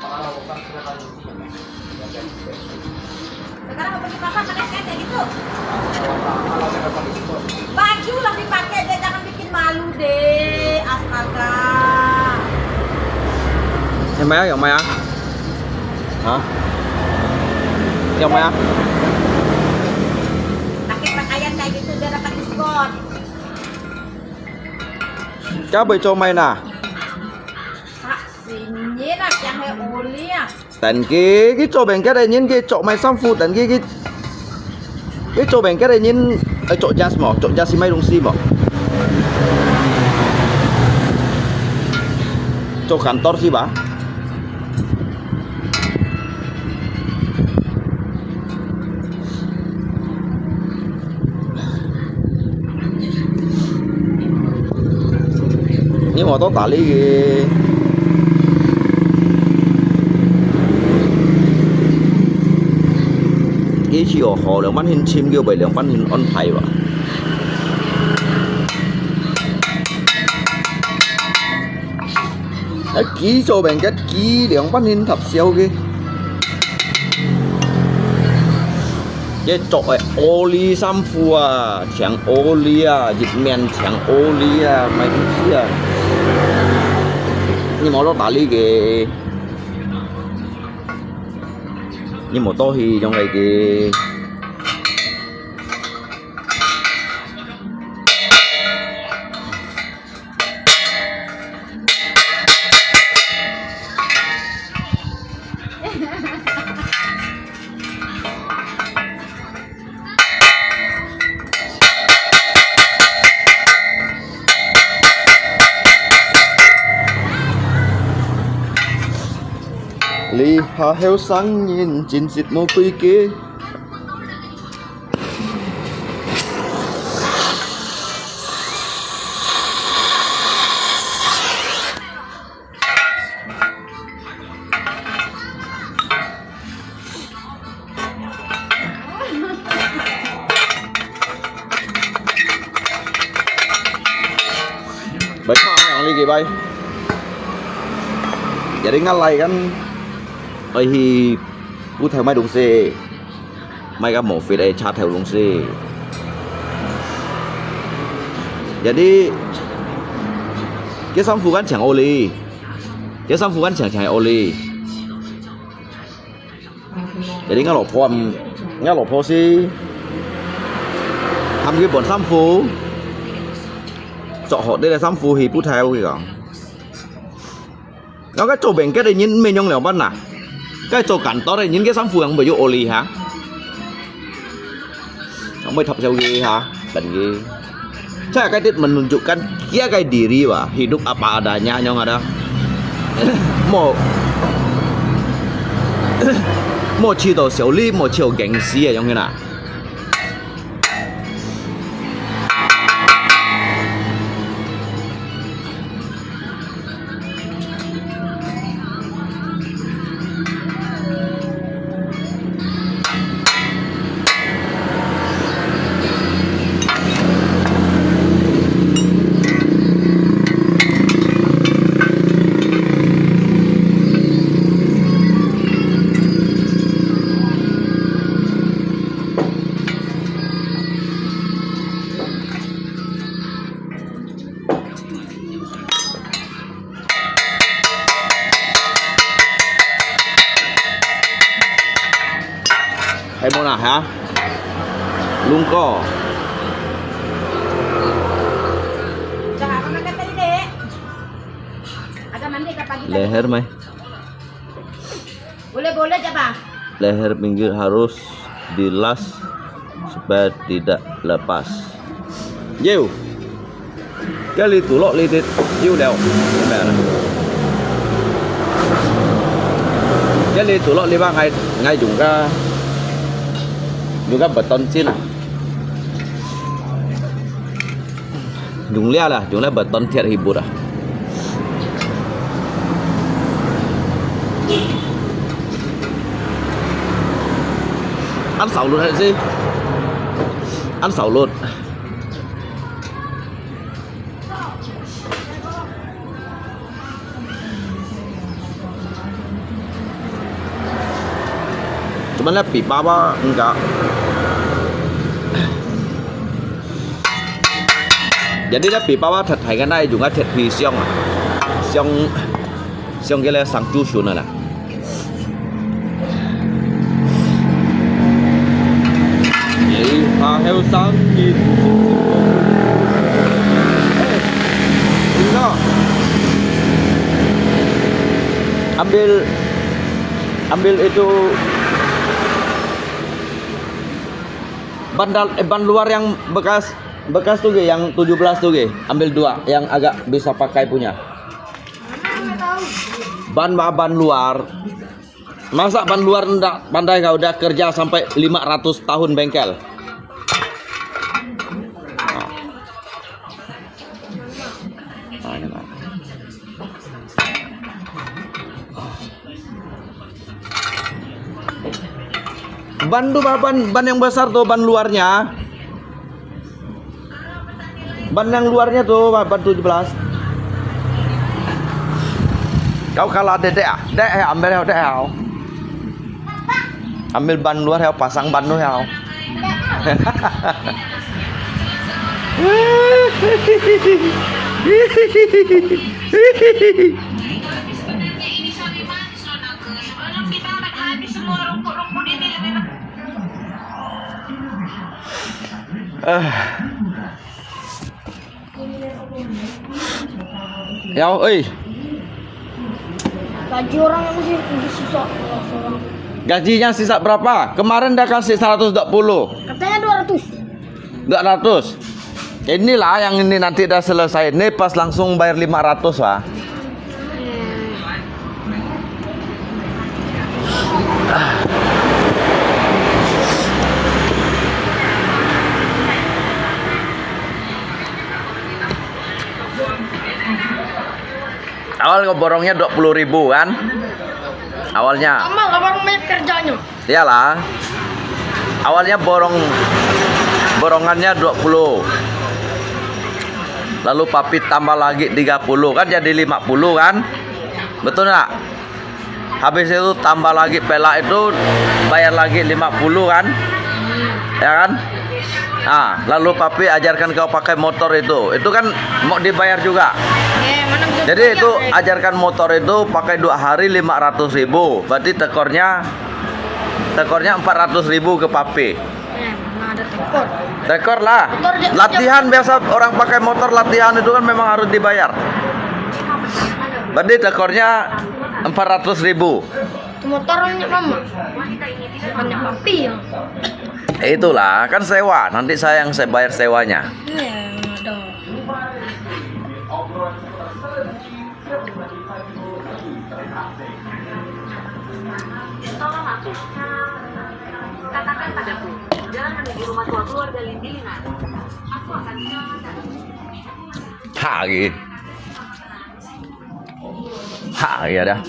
Kuala Lumpur. Sekarang mau pergi pasar, pakai kain kayak gitu. Baju lah dipakai, deh, jangan bikin malu, deh. Astaga. Yang mana, yang mana? Hah? Yang mana? Pakai pakaian kayak gitu biar dapat diskon. Kau boleh coba main lah. Hah? Sinyi na kiang he oli ah. Tadi佢做bengket个人，佢著賣衫褲，tadi佢，佢做bengket个人，愛著jas無？著jas係賣東西無？做kantor係吧？ 你話到打理个，佢係學好兩班人尋，佢會兩班人安排吧？ 哎，佢做bengket，佢兩班人合銷个。佢著个oli衫褲啊，淨oli啊，一面淨oli啊，賣東西啊。你無落打理个，你無倒去用个个。 這下後生人真實無規矩。 Baik, Pak, yang lagi, baik. Jadi ngalai kan, ai hi, putai mai dong se. 買个無fit个車頭東西。Jadi，佢衫褲間淨oli，佢衫褲間淨淨oli。Jadi𠊎老婆，𠊎老婆係喊佢換衫褲，著好啲个衫褲去putai佢講。 該做bengket个人毋免用了辦哪？該做kantor个人个衫褲仰會有oli哈？仰會tapsiau佢哈？Kan佢。Saya kaya menunjukkan dia kaya diri bah, hidup apa adanya nyong ada. 無，無試到小李，無試到gengsi啊，樣个啦。 Dah Ay mo na, ha? Lungko. Udah, apa makan tadi, Dek? Ada mandi ke pagi tadi? Leher mai. Boleh-boleh je, Bang. Leher pinggir harus dilas supaya tidak lepas. Yo. Cái ly tủ lạnh ly thịt yêu lèo. Cái ly tủ lạnh ly ba ngai ngai dùng cái dùng cái bật tón chín à. Dùng lia là dùng lia bật tón thiệt hi bụt à. Ăn sáu lụt hay gì? Ăn sáu lụt. Cuman lah pipa apa enggak. Jadi lah pipa apa thật hay cái này dùng cái thật phi xiong à. Xiong xiong cái là sang chu shuan à. Jadi, ah, heo sang gitu. Ini. Ambil, ambil itu ban dal-, eh, ban luar yang bekas, bekas tu ke, yang tujuh belas tu ke. Ambil dua yang agak bisa pakai punya. Ban ba ban luar. Masa ban luar ndak pandai kau udah kerja sampai lima ratus tahun bengkel. Ban tu ban, ban yang besar tu ban luarnya. Ban yang luarnya tu, ban tujuh belas. Kau kalah dek, dek ah. Dek, eh, ambil, dek, ah. Ambil ban luar, eh, pasang ban tu, eh. Ah. Yao, eh. Gaji orang yang masih, masih sisa, orang seorang. Gajinya sisa berapa? Kemarin dia kasih seratus dua puluh. Katanya dua ratus. Dua ratus. Inilah yang ini nanti dah selesai. Ini pas langsung bayar lima ratus lah. Awal kau borongnya dua puluh ribu kan? Awalnya. Sama lah orang banyak kerjanya. Iyalah. Awalnya borong, borongannya dua puluh. Lalu papi tambah lagi tiga puluh, kan jadi lima puluh kan? Betul nggak? Habis itu tambah lagi pelak itu bayar lagi lima puluh kan? Ya kan? Ah, lalu papi ajarkan kau pakai motor itu. Itu kan mau dibayar juga. Eh, mana bisa Jadi bayar, itu eh? Ajarkan motor itu pakai dua hari lima ratus ribu. Berarti tekornya, tekornya empat ratus ribu ke papi. Eh, mana ada tekor? Tekor lah. Motor dia Latihan biasa orang pakai motor latihan itu kan memang harus dibayar. Berarti tekornya empat ratus ribu. Itu motornya mama. Banyak papi ya. Itulah, kan sewa. Nanti saya yang saya bayar sewanya. Iya, ada. Katakan padaku, jalan menuju rumah tua keluarga Lindilingan. Aku akan menyelamatkan. Hagi. Hagi ada.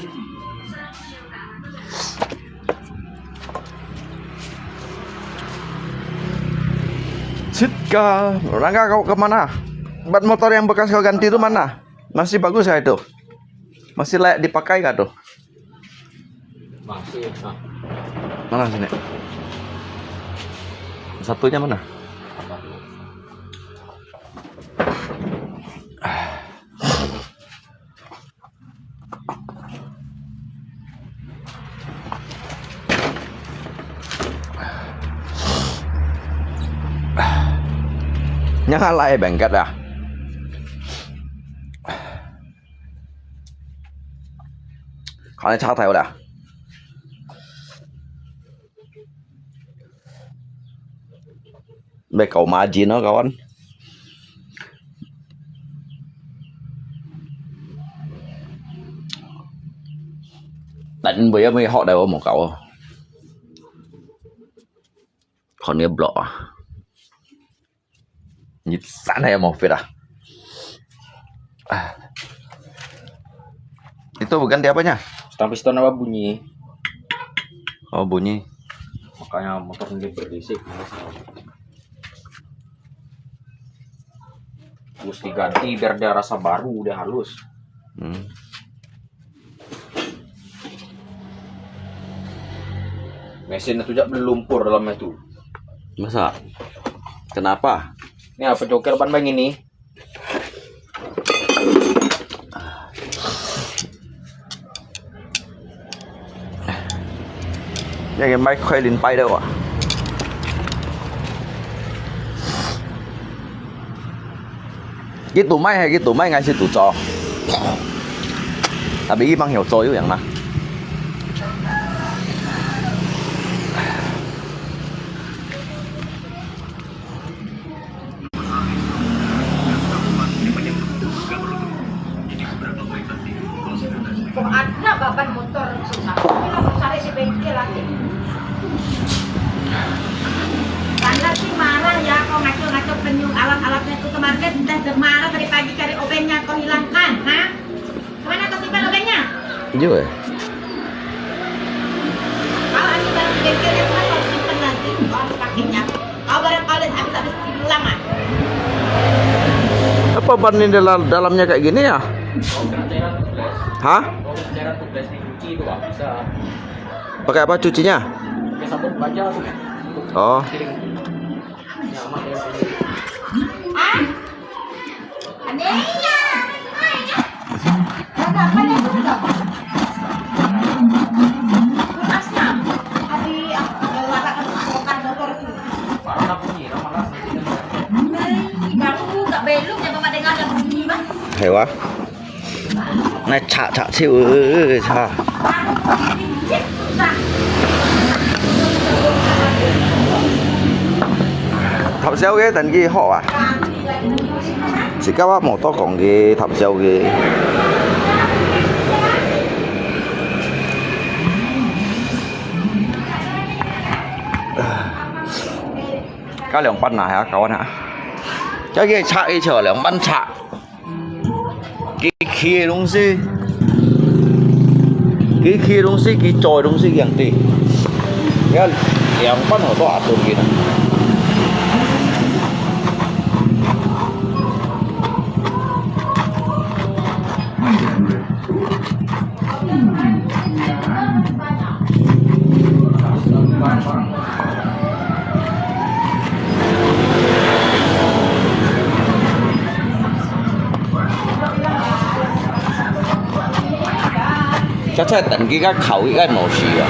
Sitka, Rangga kau ke mana? Ban motor yang bekas kau ganti tu mana? Masih bagus kah itu? Masih layak dipakai kah tu? Masih, ah. Mana sini? Satunya mana? Nyan ha lai bengket ah. Kau ni chak thai udah. Bai kau margin oh kawan. Tan bai bai hok dai wo mo kau. Kon ni blok ah. Ni san hai mo fit ah. Ah. Itu bukan dia apanya? Stang piston apa bunyi? Oh, bunyi. Makanya motor ini berisik. Harus diganti biar dia rasa baru, dia halus. Hmm. Mesin itu jak berlumpur dalamnya tu. Masa? Kenapa? Ini apa joker ban bang ini? 那个麦克林拜的哇。佢堵麥係佢堵麥，還係堵著？Tapi佢吂曉做又樣啦。 Kung ada baban motor susah, kita cari si bengkel lagi. Karena si marah ya, kau ngaco-ngaco penyung alat-alatnya itu kemarin, kita udah marah tadi pagi cari obengnya, kau hilangkan, ha? Kemana kau simpan obengnya? Jauh eh. Kalau ada barang bengkel itu kan kau simpan nanti, kau pakainya. Kau barangkali habis-habis hilang ah. Apa ban ini dalam, dalamnya kayak gini ya? Hah? Pakai apa cucinya? Oh. Ah? Aneh ya. Ada apa nih? Kulkasnya. Adi, ah, ada larak kan, kulkas motor tuh. Baru tak belum ya, Bapak dengar ada bunyi, Bang. Hay quá. Này chạ chạ chịu ơi, chạ. Thập xéo cái tần kia họ à? Chỉ các bác một tóc còn cái thập xéo cái. Các lượng bắt nạ hả, cậu anh hả? Cái kia chạ y chở lượng bắt chạ. Cái kia đúng xí. Cái kia đúng xí, cái tròi đúng xí, cái gì? Cái lượng bắt hổ to ạt tụt kia. Chắc chắn tận cái gác khẩu cái gác nổ xì à.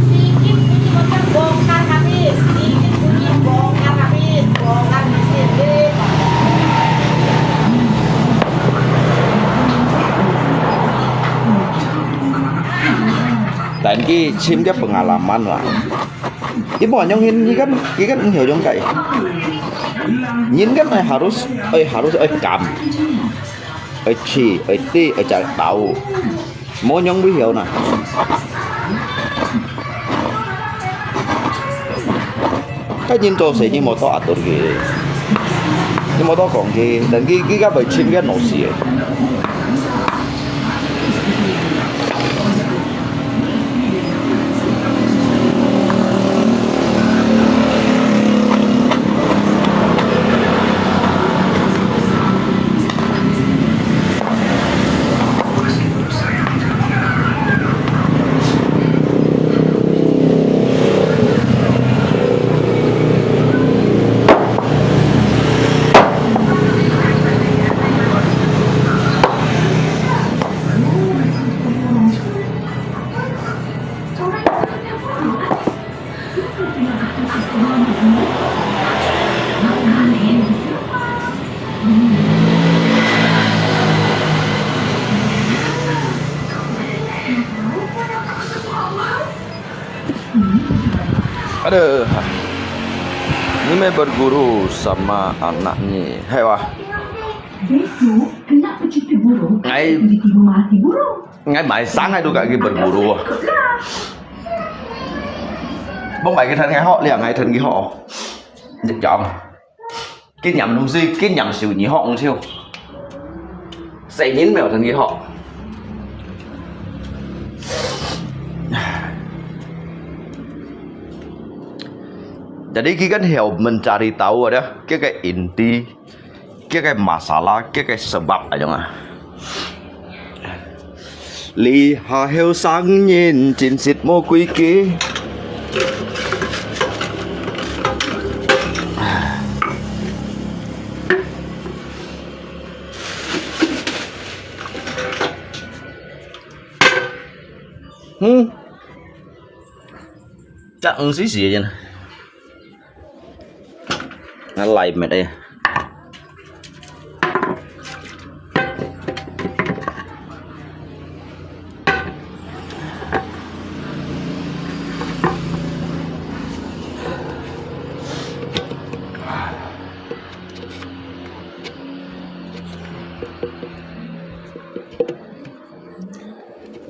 Sikit bunyi motor bongkar habis, sikit bunyi bongkar habis, bongkar mesin deh. Tadi chim dia pengalaman lah. Ibu anyong hin, ini kan, ini kan eng hiau jong kai. Nyin kan ai harus, ai harus, ai kam, ai chi, ai ti, ai cak tau. Mo nyong bu hiau na. Kan nyin to se nyin mo to atur ke. Nyin mo to kong ke, dan ki, ki ka bai chim ke no si. Aduh, ni mai berguru sama anaknya, hai wah. Besok kena pecinta burung, ngai, mati burung. Ngai mai sang ngai tu kaki berguru. Bông bai cái thân ngai họ, liang ngai thân cái họ. Được chọn. Kinh nghiệm đúng gì, kinh nghiệm siêu nhị họ không siêu. Sẽ nhìn mèo thân cái họ. Jadi kita kan heo mencari tahu ada, kita inti, kita masalah, kita sebab aja ah. 這下後生人真實無規矩。嗯，這毋使時間。 Ngalai met eh.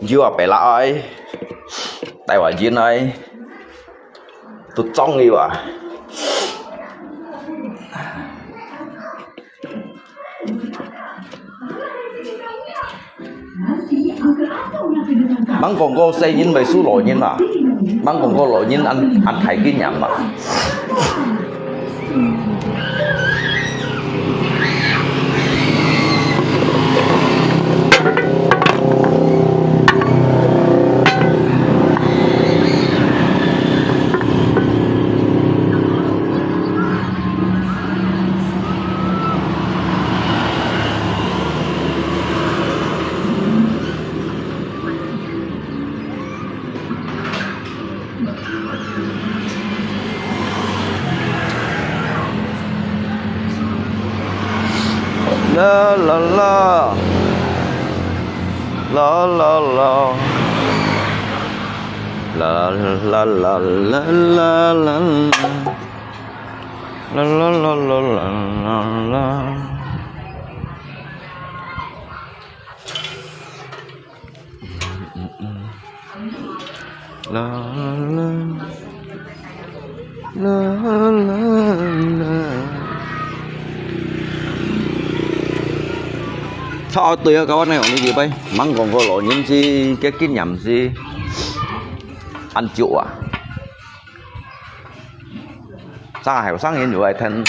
Jua pela ai, tai wa jin ai, tu chong iwa. Mang kong ko sai yin bai su lo yin ma. Mang kong ko lo yin an an thai kin yam ma. La la la. La la la. La la la la la la. La la la la la la la. La la la la la. Sao tôi các bạn này ổn đi bay, mang con có lo những gì cái kinh nghiệm gì ăn chịu à. Sa後生人又係聽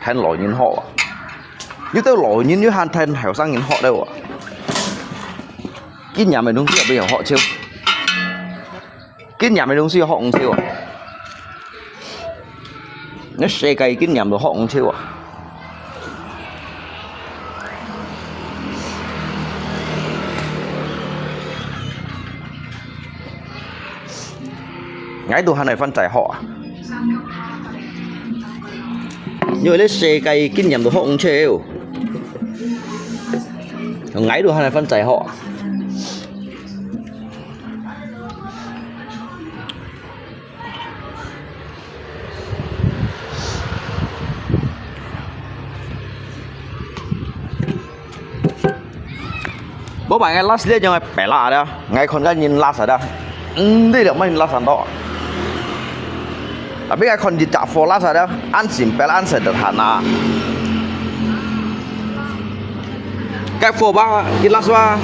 聽老人學啊，有兜老人又還聽後生人學咧喎。經驗个東西也比較學少，經驗个東西學毋少啊。你世界經驗都學毋少啊。 𠊎都還來翻再學啊！因為這世界經驗都學毋少，𠊎都還來翻再學啊！Bố bảo ngay last dia jangan pela ada. Ngay kon kan nyin last ada. Hindi dah main last ando. Tapi ngay kon di tak for last ada. An simple an sederhana. Kek for ba, di last ba.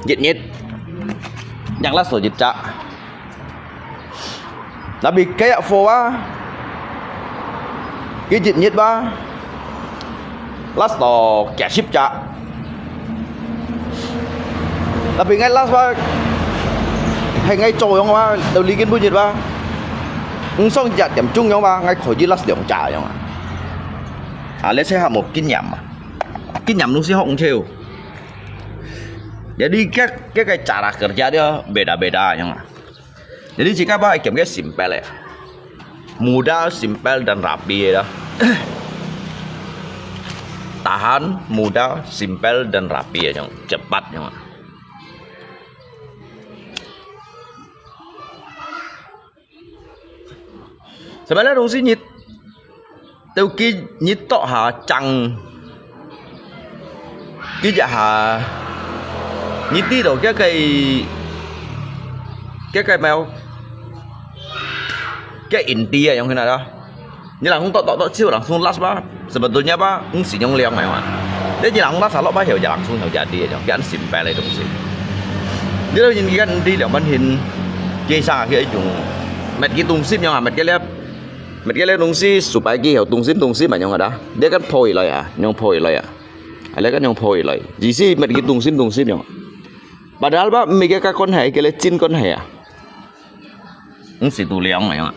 Jit nyit. Yang last so jit cak. Tapi kayak for ba, ki jit nyit ba, last to kia sip cak. Tapi ngay last ba, hay ngay cho yong ba, đầu lý kin bu nyit ba, ung song jat tiam chung yong ba, ngay khỏi jit last liang cak yong. À, lẽ sẽ học một kinh nghiệm mà. Kinh nghiệm luôn sẽ học không theo. Jadi cái cái cái cara kerja dia beda-beda yong. Jadi jika ba ikem ke simple ya. Mudah, simple dan rapi ya. tahan, mudah, simple dan rapi 个樣，cepat 个样啊。Sebenarnya东西你都给你到下讲，给一下，你知道这个，这个没有，这个 inti 啊，用起来了。 你langsung tok tok tok，就langsung last吧。Sebetulnya吧，毋使用量个嘛。你langsung last落吧，後就langsung後jadi，佢恁simple个东西。你都應該毋知兩半天，街上啊，佢一種，乜个東西樣啊，乜个咧，乜个咧東西，supaya佢有東西東西嘛樣个啦。你看破起來啊，樣破起來啊，啊，你看樣破起來，意思乜个東西東西樣。Padahal吧，毋係个關係，佢个真關係啊。 毋使度量个嘛。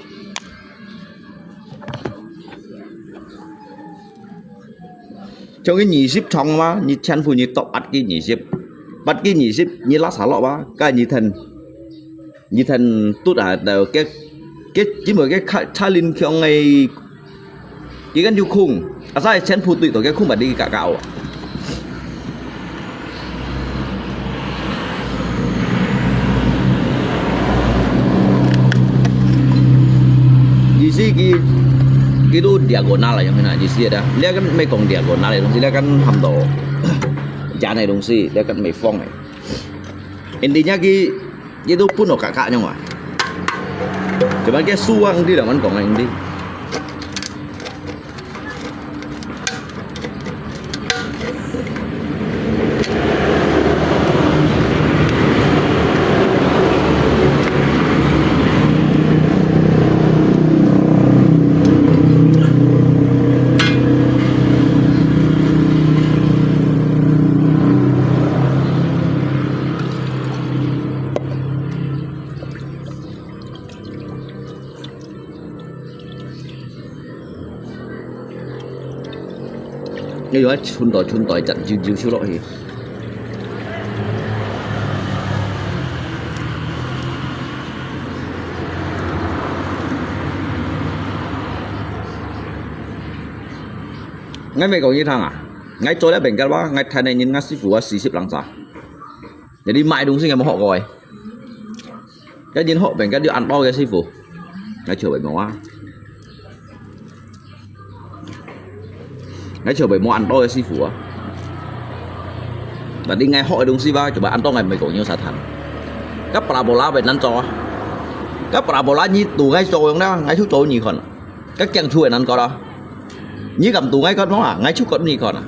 像佢二十長嘛，你全部你到八个二十，八个二十，你拉下落嘛，該你聽，你聽тут啊，到个，个，因為个卡，卡林強个 佢跟住空，asal全部對到个空把你搞搞啊。意思佢，佢都diagonal啦，有無啦？意思啊，你跟沒講diagonal个東西，你跟喊到，假个東西，你跟沒放个。Intinya佢，佢都分到嘎嘎樣啊。Cuma佢輸啊，你兩個人講啊，inti。 你用个春袋春袋，直接就收落去。𠊎毋係講你聽啊，𠊎做了bengkel哇，𠊎聽个人，𠊎師傅啊，四十零隻。Jadi買東西𠊎無學過个。 該人學bengkel就恁多个師傅，𠊎就會無啊。𠊎就會無恁多个師傅啊。Tapi𠊎學个東西吧，就會恁多，𠊎毋係講有啥談。該parabola會難做啊。該parabola你都𠊎做用啦，𠊎就做你看。 該鏡頭會難搞啦。你敢堵𠊎看無啊？𠊎就看你看啊。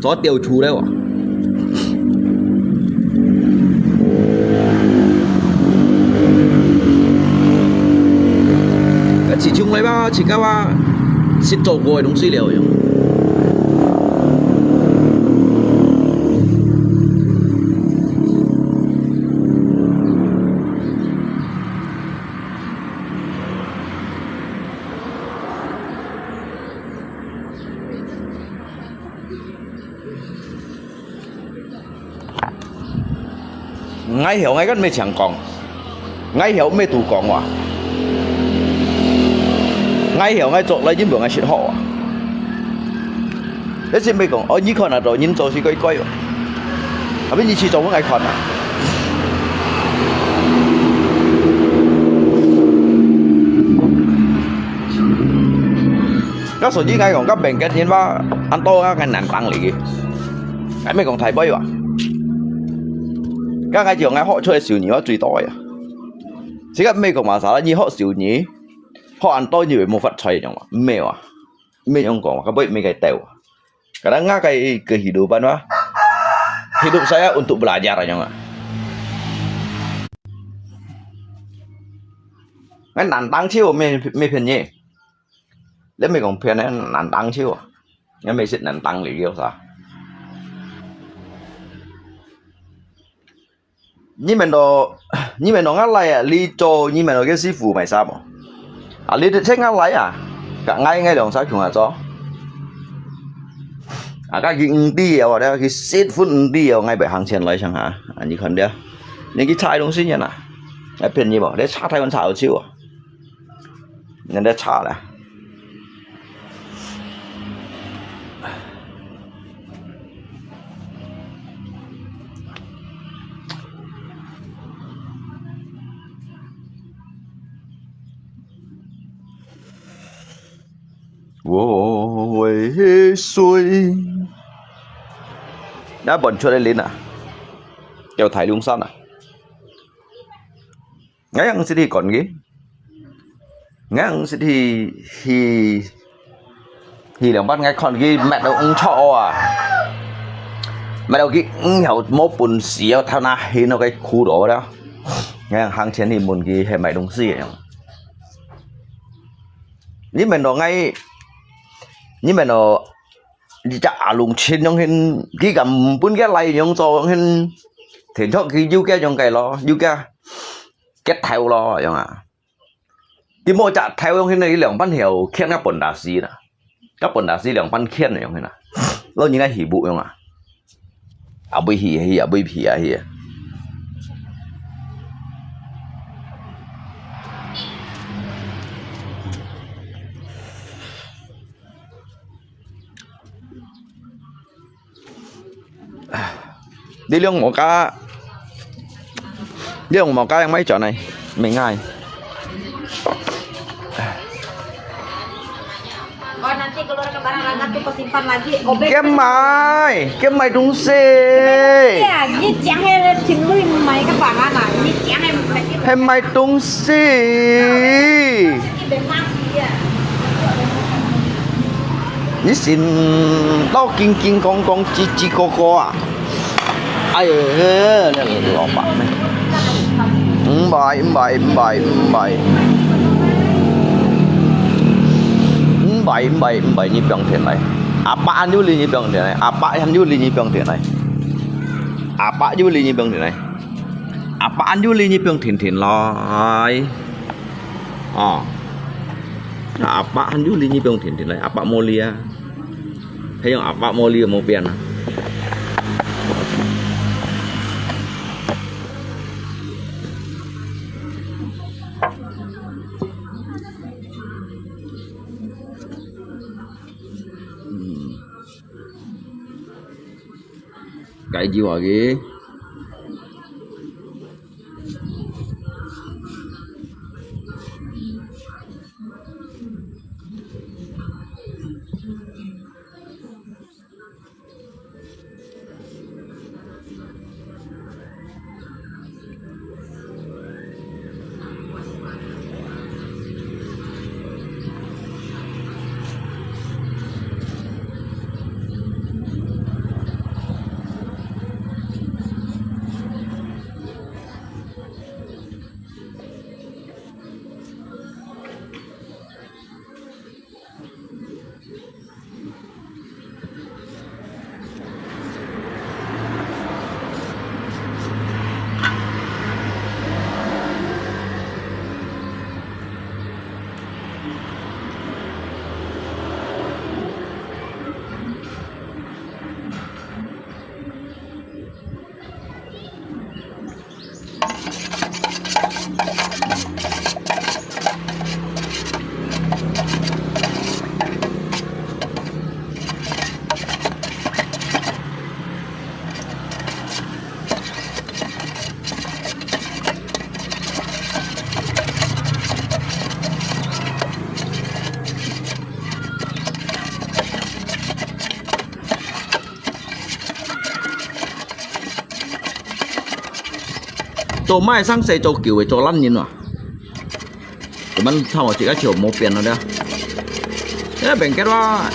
做吊球了哇。該自從來吧，自家哇，識做過个東西了喲。 𠊎曉，𠊎跟你講，𠊎曉，毋係堵講哇。𠊎曉，𠊎做來，因為𠊎識學啊。你先毋好講，哦，你看啊，都人做事乖乖哦。 Tapi你試做分𠊎看啊。該所以𠊎講，該bengkel人哇，恁多啊，𠊎難當哩。𠊎毋係講大杯哇。該𠊎就𠊎學出來修理，𠊎最多个啊。自家毋係講masalah，你學修理，學恁多你會無發財樣嘛？毋係哇，毋係樣講，該杯毋係該兜啊。 Kadang ngah kai kehidupan mah. Hidup saya untuk belajar nyong ah. Ngan nantang chiu me me phen ye. Le me kong phen ne nantang chiu. Ngan me sit nantang liu sa. 你們都，你們都ngah lai啊，你做你們都个師傅買衫無？啊，你都請ngah lai啊，甲𠊎，𠊎兩儕共下做。啊，甲佢毋知哦，了佢十分毋知哦，𠊎會行前來想下，啊，你看了，你去查東西呢啦，還便宜無？你查台灣查好少啊。 人家查了。我的水。那搬出來淋啊，要大龍山啊。𠊎毋識去趕佢，𠊎毋識去，去，去兩班，𠊎看佢搣到毋著啊，搣到佢毋曉無本事啊，頭那掀到該褲落了。𠊎行前去問佢係賣東西个。你問到𠊎，你問到 你隻阿龍親樣形，佢敢毋分佢來樣做樣形，天著佢有个樣个咯，有个結頭咯，樣啊。佢無隻頭樣形，佢兩班曉牽个本打死啦，个本打死兩班牽樣形啊，老人家起步樣啊。 啊，尾去去啊，尾去啊去啊。你兩毛加，你兩毛加樣買轉來，明愛。 Kau nanti keluarkan barang-barang tu kau simpan lagi. Obeng. Kau mai, kau mai 東西。Ya, ni 講係情侶買个 barang 啊，你講係買个。係買東西。你先老緊緊講講，吱吱哥哥啊！ 哎喲，老闆呢？五百，五百，五百，五百。五百，五百，五百，你放田來。阿伯還有你，你放田來。阿伯還有你，你放田來。阿伯有你，你放田來。阿伯還有你，你放田田來。 哦，阿伯還有你，你放田田來，阿伯無你啊，還用阿伯無你無變啊。嗯，該句話个。 做麼个生事做久个做懶人啊？佢等差毋多自家就無變了了。這邊个話，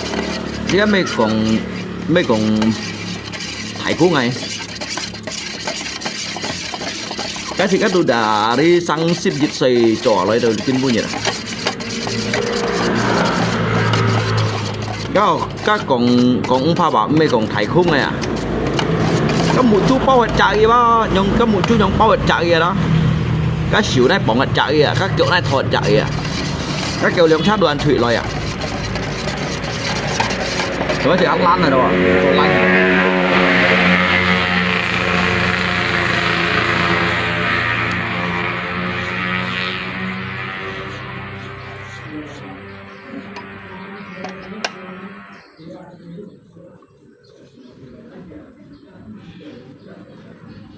這個乜講，乜講太空个。 該時間都在三十一歲左右來到今晡日啊。該，該講，講五百萬，毋係講太空个啊。該目珠包一隻个嘛，用該目珠用包一隻个啦。該手來綁一隻个啊，該腳來拖一隻个啊。該腳兩隻亂推來啊。 做乜食較爛啊都啊，做爛。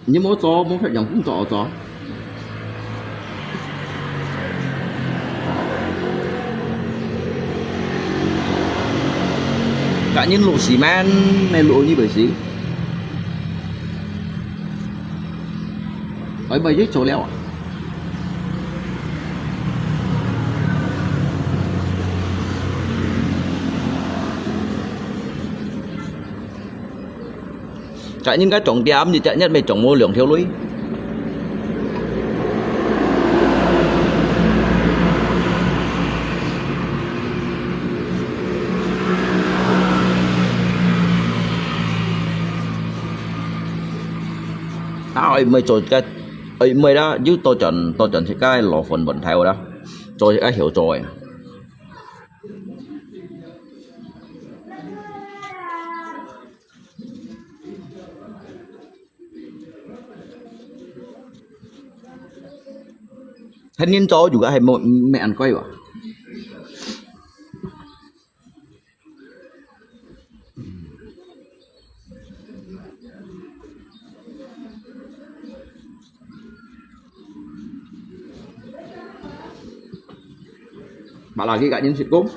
你無做，無發揚工作做。人錄視頻，你錄你會死。哎，咪一做了啊！這應該重點，一隻月咪重無兩條鐳。 啊，愛妹做个，愛妹啦，又多轉，多轉自家老粉問題啦，做一個後座个。 還恁早就該還無，無恁乖哇。Balik lagi kat nyin sit kung.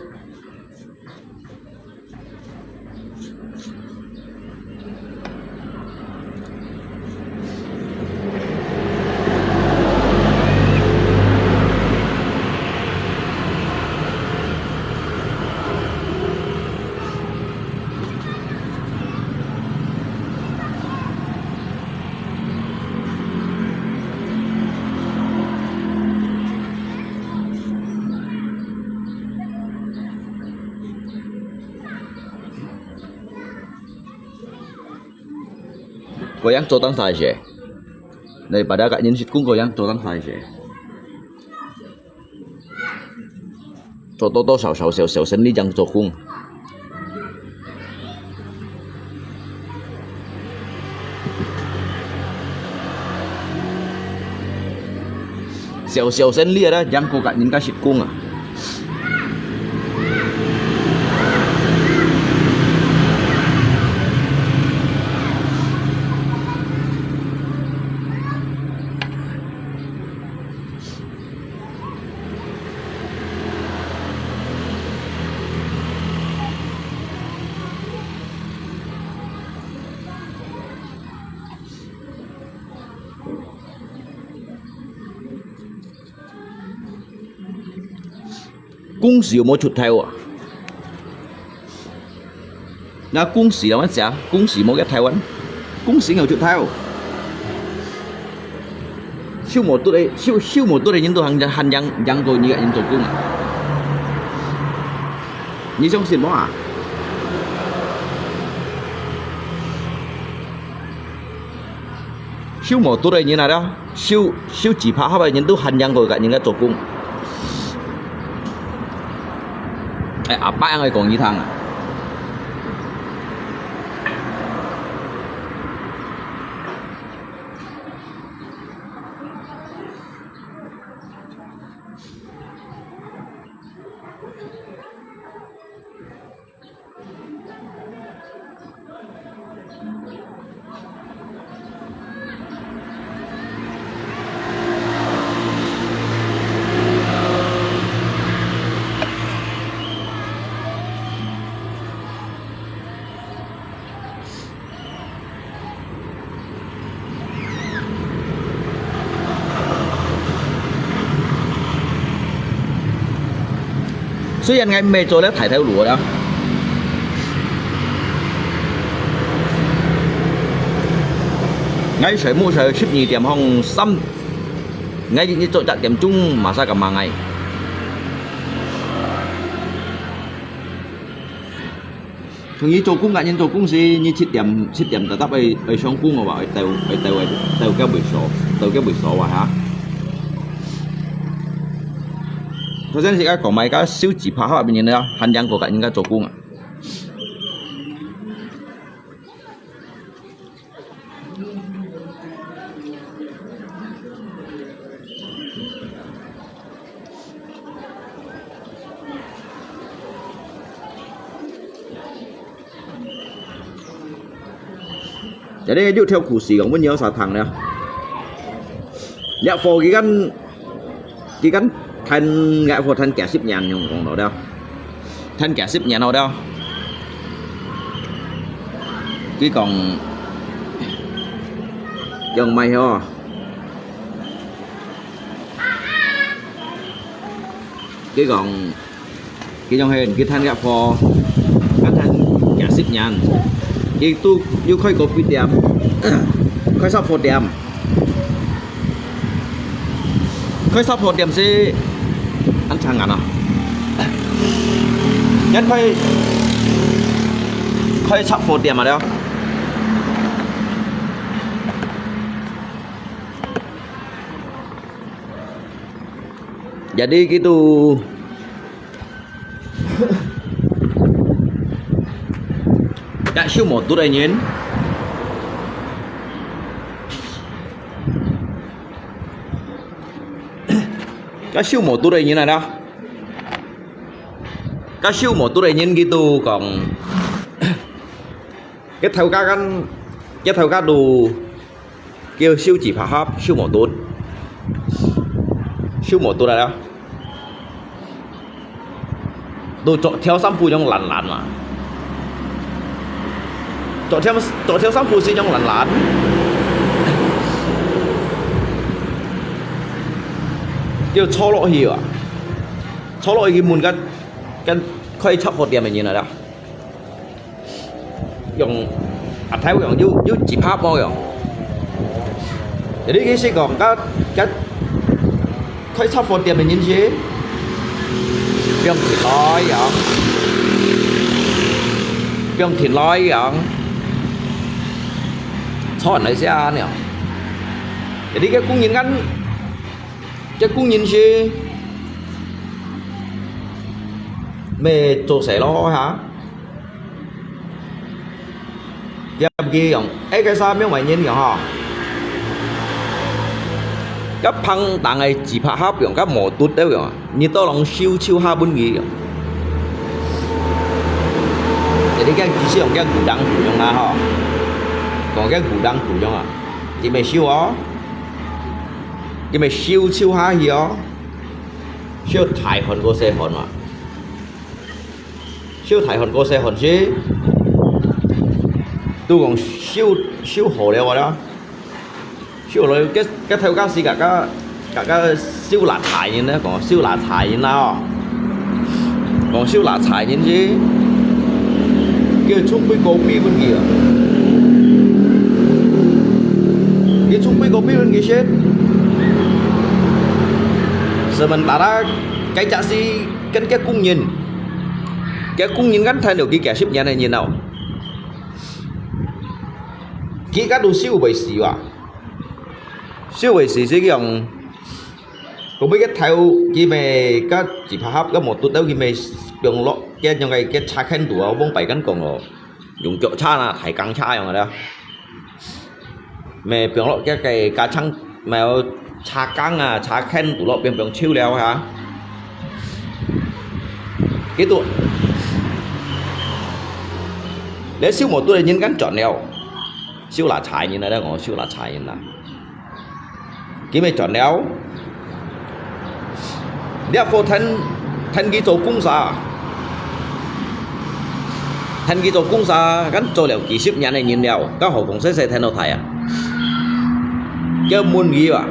該樣做當儕事，你pada kat nyin sit kung該樣做當儕事。 做多多少少小小生理恁樣做工。小小生理啦，恁樣過甲人家食工啊。 公司有無出頭啊？ 該公司啦，𠊎講，公司無个台灣，公司有出頭。手無毒个，手，手無毒个人都還，還贏，贏過你个人做工啊。你相信無啊？手無毒个人啊，手，手指拍合个人都還贏過个人个做工。哎，阿伯，𠊎講你聽啊。 雖然𠊎毋係做了大頭路了，𠊎睡目睡十二點，放三，𠊎一日做一點鐘，masa ka mangai。 同你做工个人做工時，你七點，七點tetap愛，愛上工个話，愛鬥，愛鬥，愛鬥个位所，鬥个位所啊哈。頭先自家講埋个手指拍合个人啊，還贏過个人家做工啊。 Jadi六條褲是講，阮有啥糖了？這貨佢講，佢講，趁，這貨趁幾十年用講到了，趁幾十年了了。佢講，用買吼，佢講，佢講係佢趁這貨，佢趁幾十年，佢都有開咖啡店，開雜貨店。 開雜貨店係恁長啊？人開，開雜貨店啊了。Jadi gitu. 該手無毒个人，該手無毒个人來啦。該手無毒个人，佢都講，該頭家間，該頭家都 叫手指拍合，手無毒，手無毒來啦。都著條衫褲樣爛爛嘛，著條，著條衫褲係樣爛爛，叫坐落去啊，坐落去問該，該開雜貨店个人來啦。 用阿頭用有，有幾拍無用。Jadi佢係講，該，該開雜貨店个人係，放停來樣，放停來樣，坐來些啊呢。Jadi該工人間，該工人係，乜做事咯哈。 Yap佢樣，哎，該儕樣賣人樣吼。該旁當个紙拍盒樣，該無毒个樣，你到人手手下分佢樣。Jadi該意思樣，該古當古樣啦吼。講該古當古樣啊，佢乜收哦，佢乜收手下去哦，收大漢過細漢嘛。 收大漢過細漢時，都講收，收好了啊啦。收好了，該，該頭家係該，該，該，該收垃圾人呢，講收垃圾人啦哦。講收垃圾人時，叫沖杯咖啡分佢啊。佢沖杯咖啡分佢先。Sementara該隻係 跟該工人，該工人間趁了佢幾十年个人哦。佢該都收袂死哇，收袂死係講，後尾个頭佢乜該紙拍盒个無毒到佢乜放落該樣个該車坑肚啊，往擺間講哦，用腳車啦，抬扛車樣个啦。 乜放落該个架撐，乜有車扛啊，車坑肚落放放手了哈。佢都，這收無毒个人間轉了，收垃圾人啊，這講收垃圾人啊。佢乜轉了。 這貨趁，趁佢做工儕，趁佢做工儕，間做了幾十年个人了，該何況細細趁到大啊？佢問佢啊，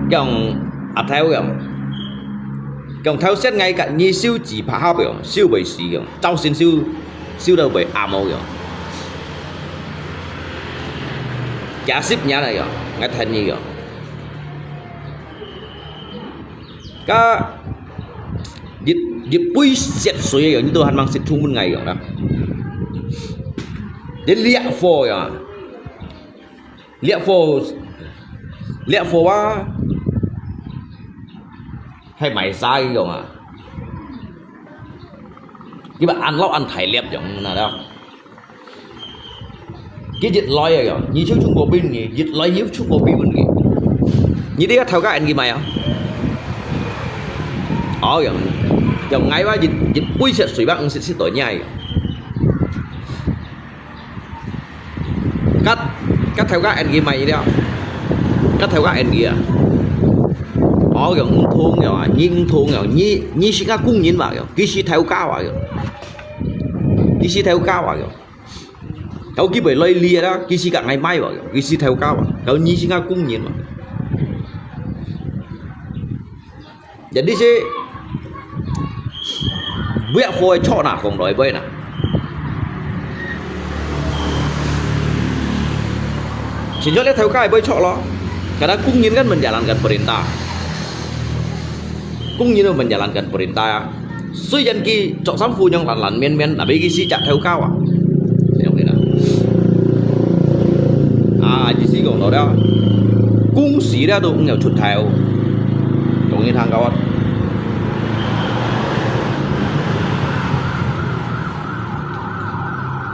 講阿頭講，講頭先𠊎个二手紙拍盒樣，收袂死樣，照新收，收到袂暗樣。幾十年了樣，𠊎趁你樣。 該一，一杯雪水个樣，你都還吂識通問𠊎樣啦。你掠火樣，掠火，掠火啊，係賣沙个樣啊。佢話恁老恁大粒樣，哪了？ 佢一來啊，你就沖咖啡分佢，一來你就沖咖啡分佢。你這個頭家恁佢買啊？哦，樣，樣𠊎話一，一杯雪水吧，毋識識到你啊。該，該頭家恁佢買了，該頭家恁佢啊。哦，樣毋通樣啊，你毋通樣，你，你係個工人嘛樣，佢係頭家嘛樣。佢係頭家啊，佢。佢佢會來理啦，佢係甲𠊎買啊，佢係頭家啊，佢你係𠊎工人啊。Jadi係，不要會錯啦，講來會啦。Sebenarnya頭家也會錯咯，karena工人kan menjalankan perintah。工人都menjalankan perintah啊。雖然佢著衫褲樣爛爛綿綿，tapi佢係隻頭家啊。係樣个啦。啊，意思講到了，公司了都毋要出頭，同你聽講啊。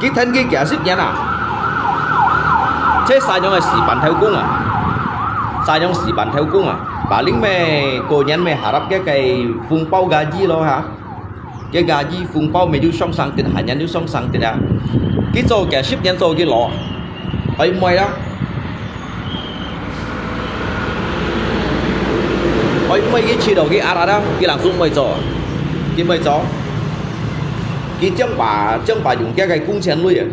佢跈佢幾十年啊，這三樣个死板頭工啊，三樣死板頭工啊，paling咩過年咩harap个个紅包gaji咯哈，个gaji紅包咩就上升點，下年就上升點啊。佢做幾十年做佢老，愛毋愛啦？ 愛毋愛佢試到佢壓壓啊，佢langsung毋愛做，佢毋愛做。佢正把正把用佢个工錢鐳啊，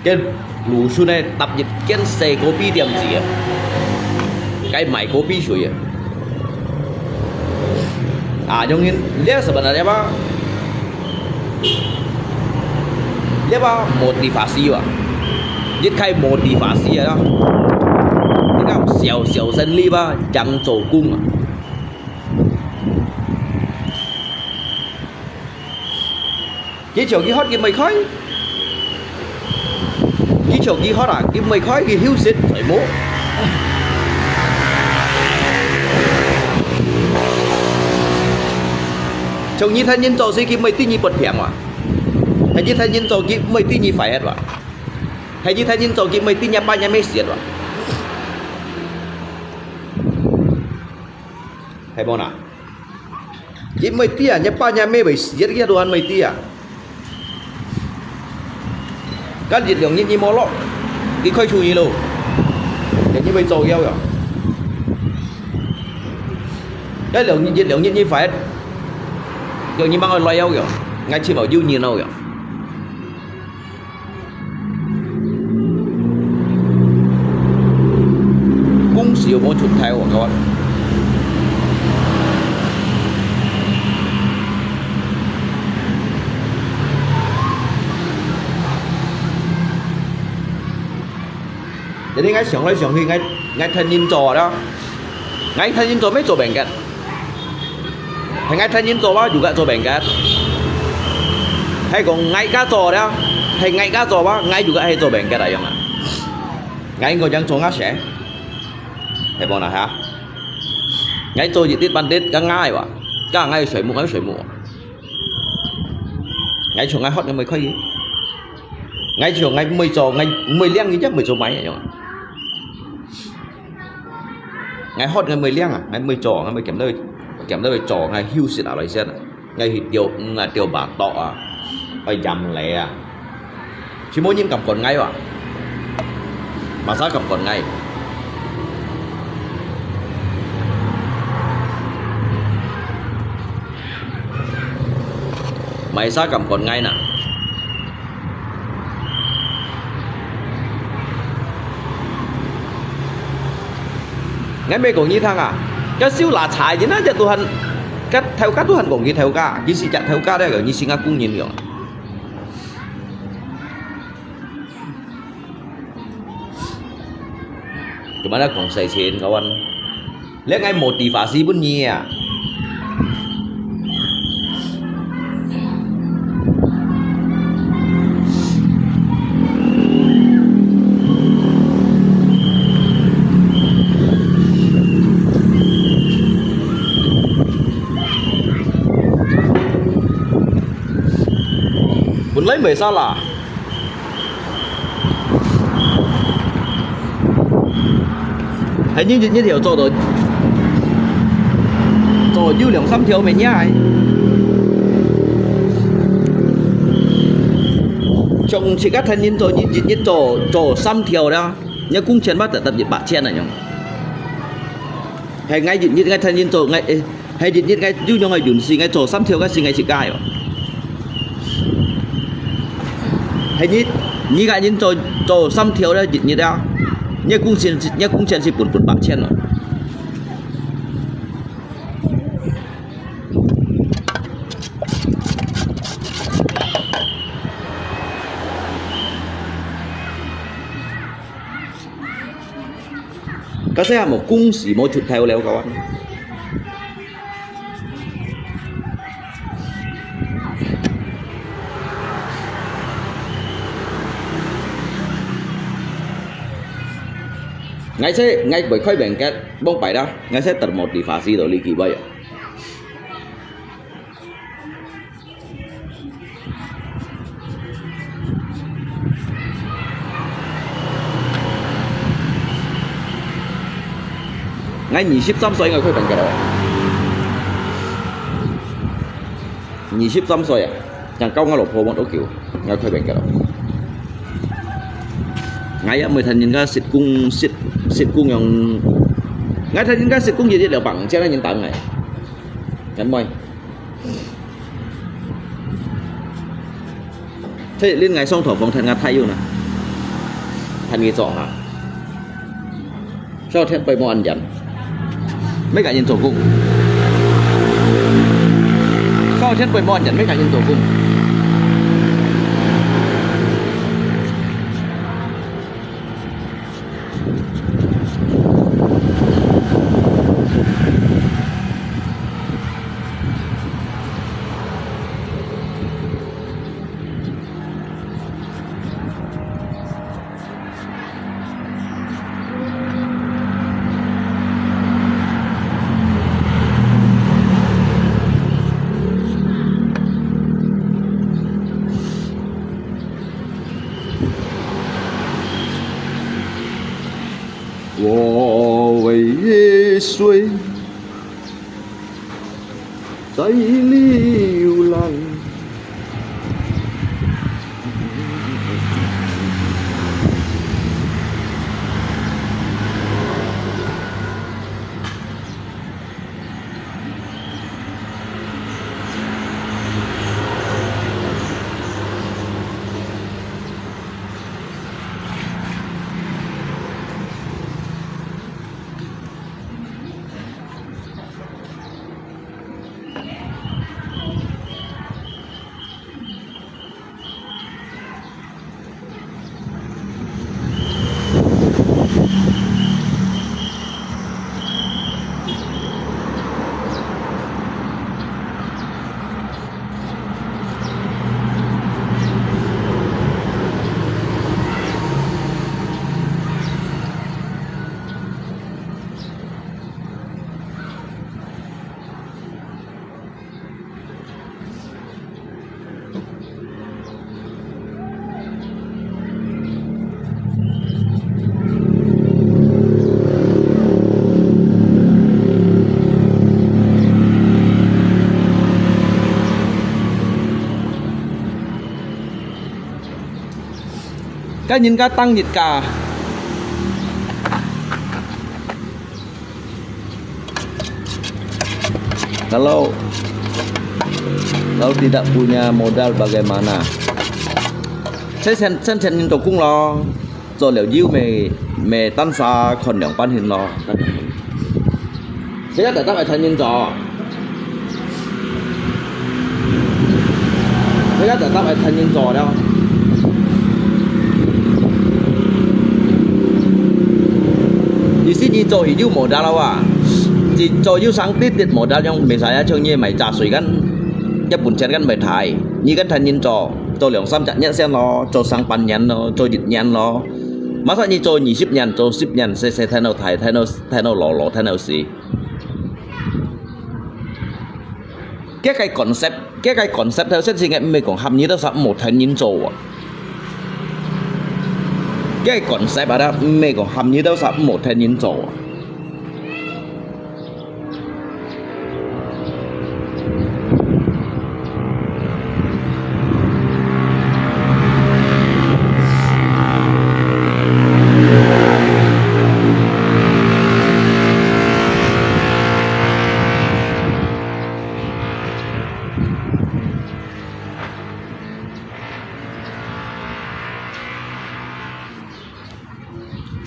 佢魯迅呢，搭一間細咖啡店子啊，該賣咖啡水啊。啊，用這sebenarnya吧。 這吧motivasi吧，一開motivasi啊，你看小小生理吧，講做工啊。佢就佢學佢毋愛開，佢就佢學啊，佢毋愛開，佢休息，就無。從你聽人做事，佢毋愛對你不平啊。 係你聽人做佢毋愛對你壞忒哇？係你聽人做佢毋愛對若爸若姆死忒哇？係無啦？佢毋愛對啊，若爸若姆會死忒，佢都還毋愛對啊。該一兩日你無落，佢開除你咯，連你會做妖呀。該兩日一兩日你壞，兩日吂愛來妖呀，𠊎起碼有人咯呀。 公司有無出頭，𠊎講。Jadi𠊎想來想去，𠊎𠊎聽人做啦，𠊎聽人做，乜做bengket。 係𠊎聽人做哇，又个做bengket。係講𠊎个做了，係𠊎个做哇，𠊎又个係做bengket啊樣啊。𠊎應該講做𠊎事，係無啦哈？𠊎做一滴半滴，該𠊎哇，該𠊎睡目，𠊎睡目。𠊎從𠊎學，𠊎毋會可以。𠊎從𠊎毋會做，𠊎毋會領，佢就毋會做買樣啊。 𠊎學，𠊎毋會領啊，𠊎毋會做，𠊎毋會兼到，兼到去做，𠊎休息啊來先啊，𠊎去釣魚啊，釣巴肚啊，愛鹽螺啊，全部人敢管𠊎哇，麼儕敢管𠊎？麼儕敢管𠊎呢？ 𠊎毋係講你聽啊，該收垃圾人啊，這都還，該頭家都還講佢頭家，佢係隻頭家了，佢係𠊎工人樣。做麼个講細錢，kawan？ 這𠊎motivasi分你啊！本來無salah。 係你一日頭做到，做有兩三條物件。像自家聽人做，你一日做，做三條了，你工錢嘛得得一百千啊樣。係𠊎一日𠊎聽人做，𠊎，誒，係一日𠊎有樣个運勢，𠊎做三條个係𠊎自家个哦。你，你个人做，做三條了，日日啊，你个工錢是，你个工錢是分分八千啊。該時還無公司無出頭了，各位。 Ngai se, ngai bơi khôi bengket, bông pai dah, ngai se termotivasi tu lagi baik. Ngai二十三歲，ngai khôi bengket. 二十三歲啊，正夠𠊎老婆無屋企，𠊎開bengket咯。𠊎也毋會同人家食工，食，食工樣，𠊎同人家食工日日兩百五千个人等𠊎，真毋會。這恁𠊎上頭房同𠊎太陽啊，同佢做啊。 少天背無安全，每个人做工。少天背無安全，每个人做工。 我为耶稣 在流浪。該人家當日價。 Kalau, kalau tidak punya modal bagaimana? 先前，先前人做工咯，做了以後咪，咪單儕看兩半天咯。這个特登愛請人做。 這个特登愛請人做了。意思你做已經無得了啊，你做有生滴滴無得，用袂使啊，像你賣茶水kan，一本錢kan袂大。你kan請人做，做兩三隻月先咯，做上半年咯，做一年咯。Masa你做二十年，做十年，細細聽到大，聽到，聽到老老，聽到死。 該个concept，該个concept頭先先个毋係講合你兜儕無聽人做啊。該个concept啊，毋係講合你兜儕無聽人做啊。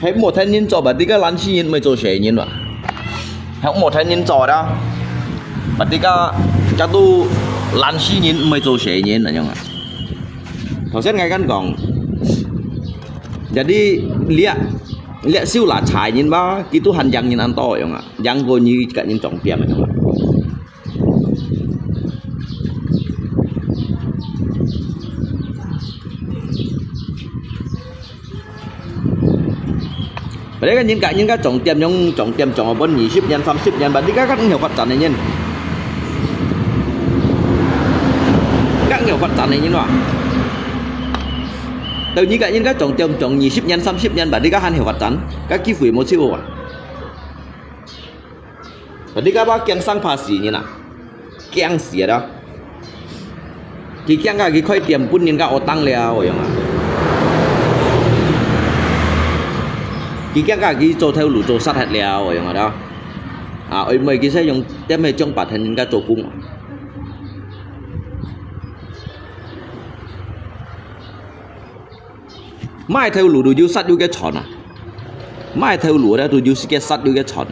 係無聽人做，berarti該懶尸人毋會做事人哇。係無聽人做啦，berarti該，該都懶尸人毋會做事人恁樣啊。頭先𠊎跟講，jadi這，這收垃圾人吧，佢都還贏人恁多樣啊，贏過你个人重點樣啊。 Berarti kan人家，人家種店，用種店種分二十年、三十年，berarti kan，kan有發展个人。Kan有發展个人哇。到你个人家種店種二十年、三十年，berarti還有發展，該機會無少啊。Berarti apa驚生怕死人啊？ 驚死啊！佢驚啊，佢開店分人家惡打了，樣啊！佢驚啊，佢做頭路做煞忒了，樣啊！啊，愛毋愛佢使用店个獎牌同人家做工啊？ 麼个頭路都有殺有个賺啊，麼个頭路咧都有个殺有个賺啊。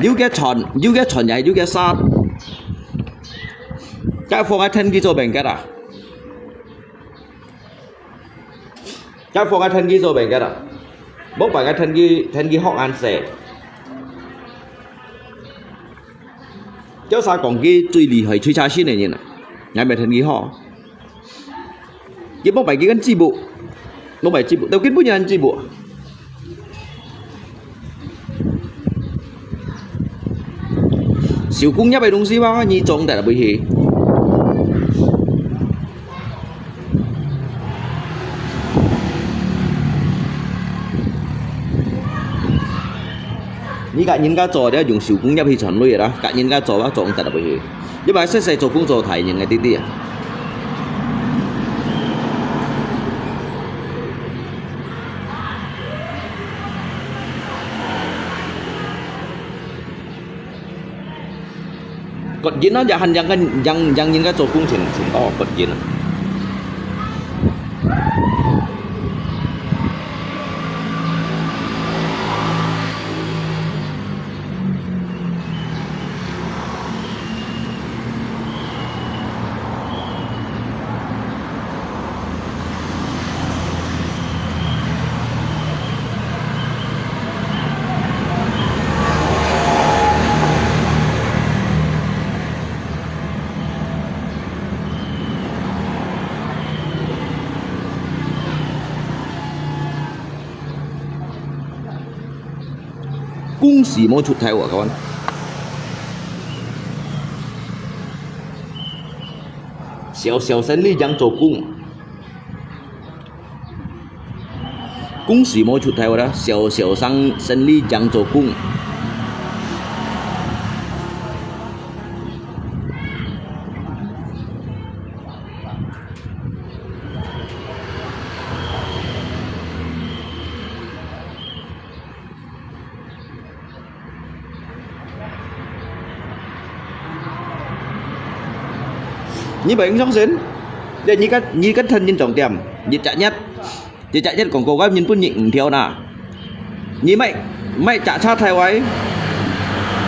有个賺，有个賺也有个殺。該放个天氣做變个啊，該放个天氣做變个啊，莫擺个天氣，天氣好難勢。 叫啥講佢最厲害、最差心个人啊？𠊎毋係同佢好。佢莫擺佢跟支部，莫擺支部，都根本就跟支部。手工業个東西嘛，你種得不去？ 你甲人家做，你用手工業去賺鐳啦，甲人家做啊，做毋得啊，毋去。你嘛細細做工做大人个弟弟啊。 割人啊，也還讓人，讓，讓人家做工錢，錢多，割人啊。 工時無出頭啊，各位。小小生理正做工。 工時無出頭啦，小小生，生理正做工。 你毋用相信，你，你跟，你跟陳仁總點，你隻日，你隻日廣告个人分你五條啦。你買，買隻車太壞，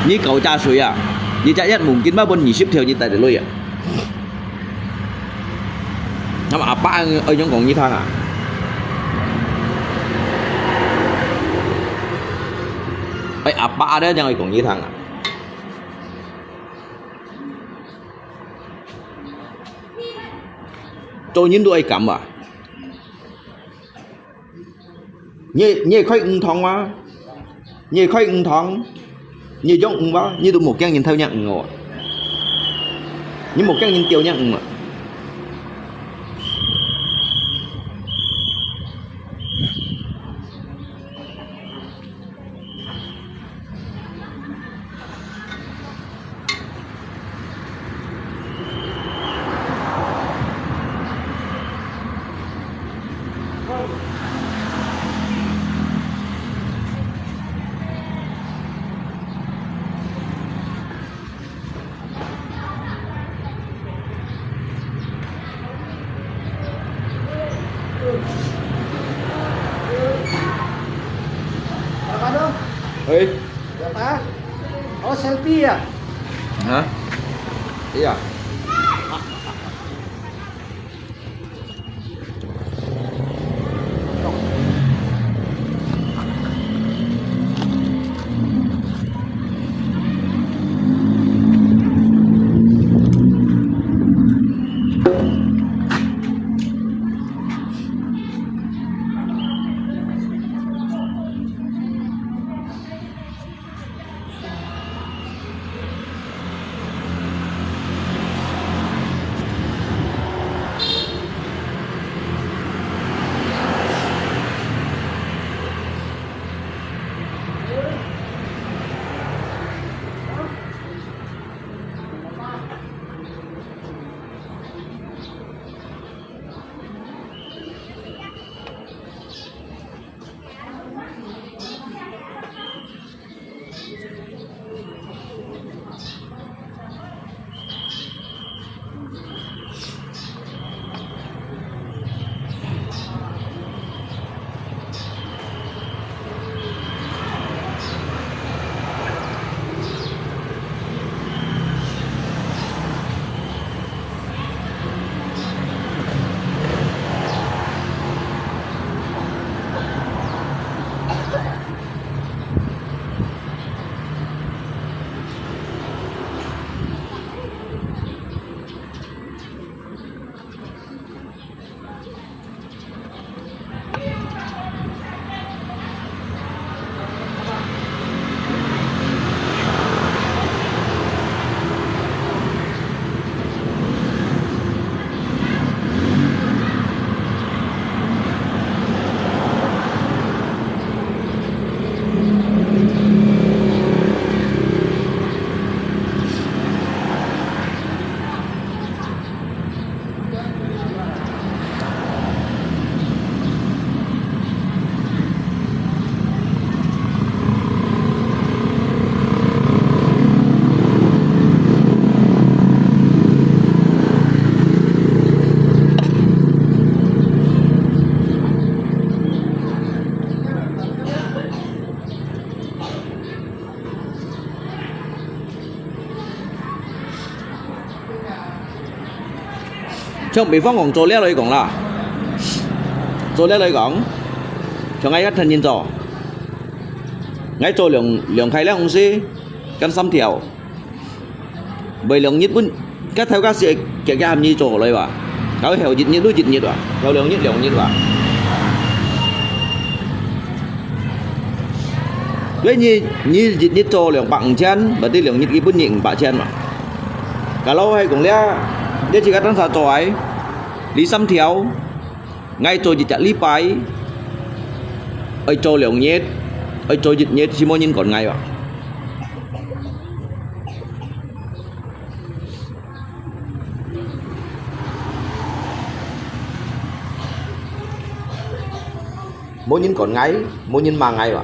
你九隻水啊，你隻日mungkin嘛分二十條你帶得來啊。 那麼阿爸愛仰講你聽啊？哎，阿爸咧，仰愛講你聽啊？做人都愛敢啊！ 你，你會開魚塘嗎？你會開魚塘？你會養魚嗎？你都無驚人偷你魚哦！你無驚人釣你魚啊？哦，selfie啊！啊？哎呀！像比方講，做這來講啦，做這來講，像𠊎一個人做，𠊎做兩，兩開兩公司，跟三條，賣兩日分，該頭家係遽遽喊你做來哇，然後後一日都一日哇，後兩日兩日哇。 所以你，你一日做兩百五千，berarti兩日佢分你五百千嘛。Kalau係講這，這自家單儕做个，你三條，𠊎做一隻禮拜，愛做兩日，愛做一日，係無人管𠊎哇。 無人管𠊎，無人罵𠊎哇。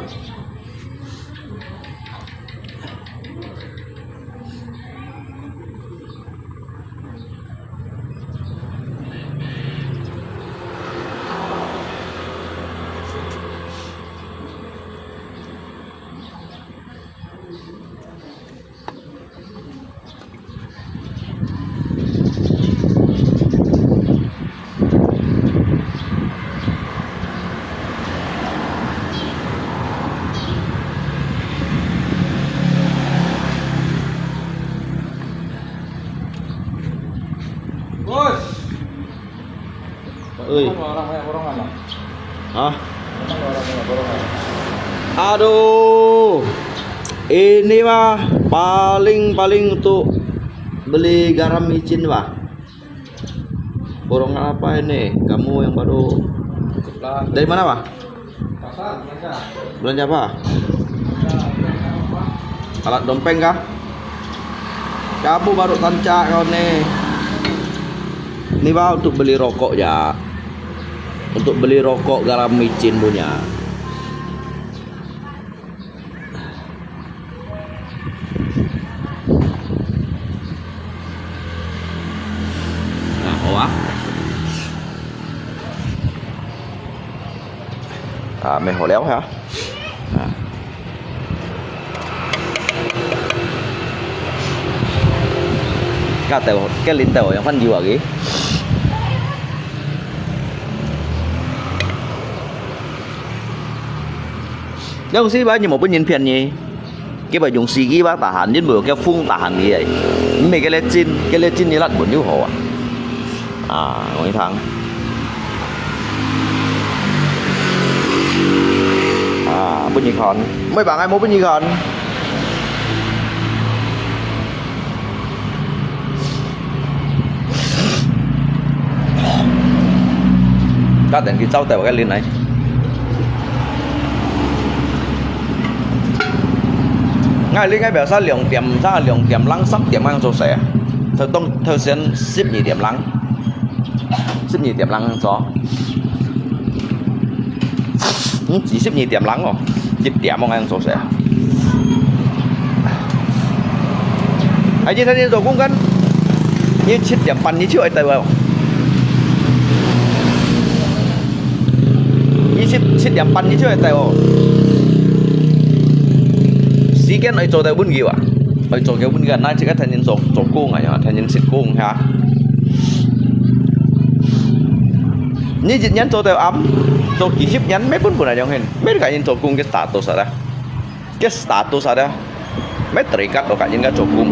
Bos. Oi. Hah? Aduh, ini mah paling-paling untuk beli garam micin, bah. Borongan apa ini? Kamu yang baru. Dari mana, bah? Belanja apa? Alat dompeng kah? Kamu baru tancak kau ni. Ni bah, untuk beli rokok ya. Untuk beli rokok garam micin punya. Nah, oh ah. Ah, meh hô liao ha. Ah. 該兜，該輪兜樣翻油啊佢。有時吧，你無分人騙你，佢會用四支吧tahan，因為有个風tahan佢个，毋係个咧真，个咧真你拉穩就好啊。啊，我一趟。啊，分你看，毋係吧，𠊎無分你看。 加等佢走掉个輪來。𠊎呢个表示兩點，差兩點零、三點零做事啊。頭當，頭先十二點零，十二點零做。 嗯，二十二點零哦，一點哦，恁樣做事啊。哎，你看你做工个，你七點半你就愛到哦。你七，七點半你就愛到哦。時間愛做到分佢啊，愛做到分佢啊，那這个天天做，做工啊，天天食工哈。 你一年做到暗，做幾十年，乜分分啊，樣形，乜个人做工个status啊，个status啊，乜terikat咯，个人个做工。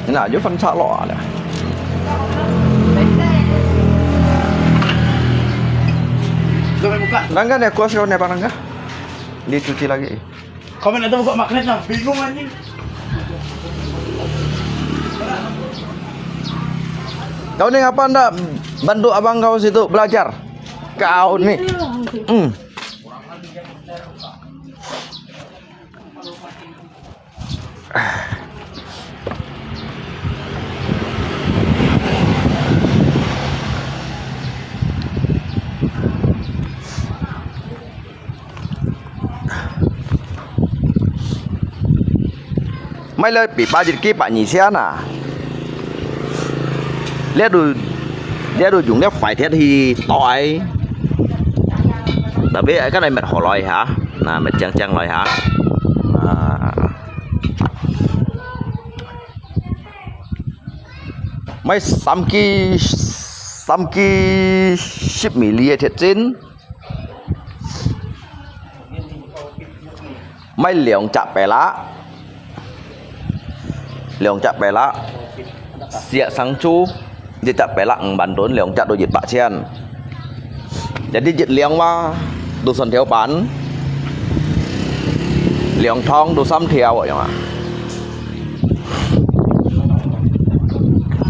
Nah, yo fan cak lo ada. Nangga ni kuas kau ni apa nangga? Dicuci lagi. Kau mana tu buka magnet lah, bingung anjing. Kau ni ngapa ndak bantu abang kau situ belajar? Kau ni. Hmm. ไม่เลย ปีปาจิตกี้ปะหนีเสียน่ะ เลียดู เลียดูยุงเลียไฟเทียดทีต่อย tapi kan ai met ho loi ha, nah met chang chang loi ha. Nah. ไม่สามกี สามกี สิบมิลลิเมตร เทียดจิน ไม่เหลียงจะไปละ เหลียงจะไปละ เสียสังจู จะจะไปละ อืม บันทุน เหลียงจะดูหยิดปะเชียน jadi หยิดเหลียงว่า ดูสันแถวปัน เหลียงทอง ดูซ้ำแถวอย่างอ่ะ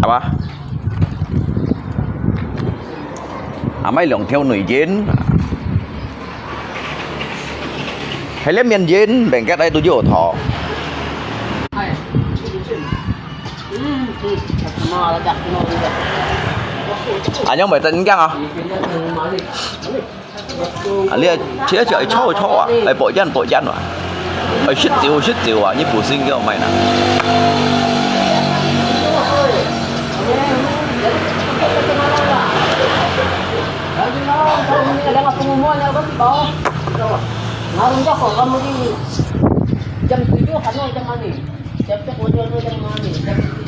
เอาปะ อาไม่หลงเที่ยวหน่วยเย็น ให้เล่มเย็นเย็น แบ่งแก๊สได้ตัวโยธอ อันยังไม่ตันยังอ่ะ อันนี้เชื่อเชื่อไอ้โชว์โชว์อ่ะ ไอ้โปะยันโปะยันว่ะ ไอ้ชิดจิ๋วชิดจิ๋วอ่ะ นี่ปู่ซิงก็เอาไม่นะ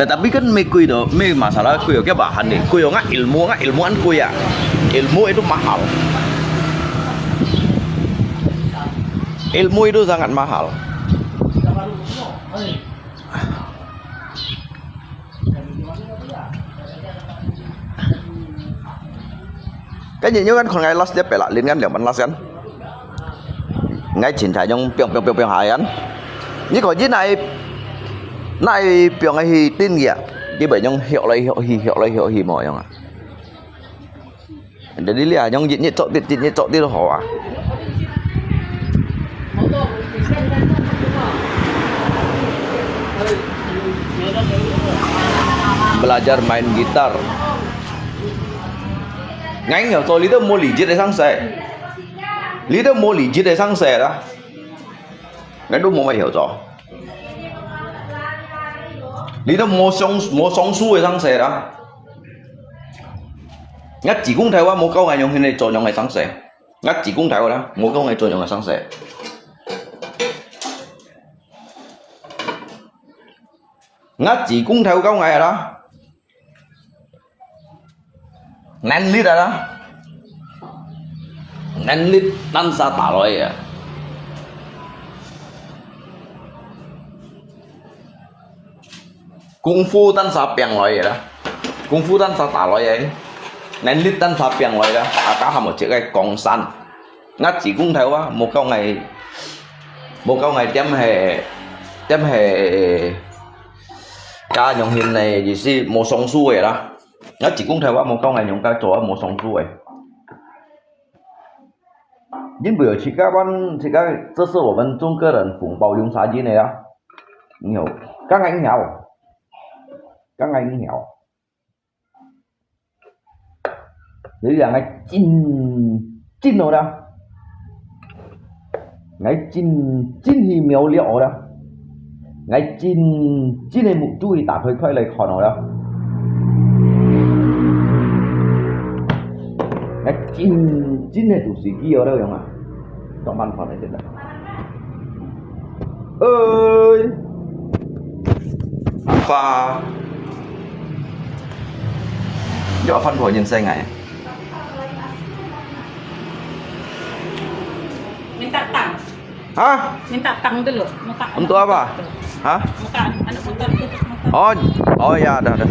Tetapi kan mê kui to, mê masalah kui to, kaya bahan ni. Kui to ngak ilmu, ngak ilmu an kui ya. Ilmu itu mahal. Ilmu itu sangat mahal. Kan nyo kan kon ngai las dia pela, lin kan liang man las kan. Ngai chin chai nyong piong piong piong piong hai kan. Ni ko ji nai nai piong ai hi tin ya. Ji bai nyong hiok lai hiok hi hiok lai hiok hi mo nyong a. Jadi lia nyong jit nyit cok tit jit nyit cok tit ho a. Belajar main gitar. Ngai ngau to li to mo li jit ai sang sai. Li to mo li jit ai sang sai da. Ngai to mo mai hiau to. Li to mo song mo song su ai sang sai da. 𠊎子公頭啊，無教𠊎仰形來做仰个生事。𠊎子公頭啦，無教𠊎做仰个生事。𠊎子公頭教𠊎啦。能力啊啦。能力單儕打來个。 功夫單儕拚來个啦，功夫單儕打來个，能力單儕拚來个，啊，家下無一个江山。𠊎子公頭啊，無教𠊎，無教𠊎點係，點係，家用心个意思，無上手个啦。𠊎子公頭啊，無教𠊎用家做啊，無上手个。 因為自家班，自家，這是我們中國人紅包用啥人的啊？你有，剛剛你有，剛剛你有。有人來真，真好啦，來真，真去苗栗好啦。 𠊎真，真个目珠去打開開來看哦了。𠊎真，真个肚屎機哦了樣啊，當慢看个真个。哎，阿爸，你話番婆人生个？Minta tang. Ha? Minta tang dulu. Minta untuk apa? Ha? Minta anak motor tu. Oh, oh ya, dah, dah.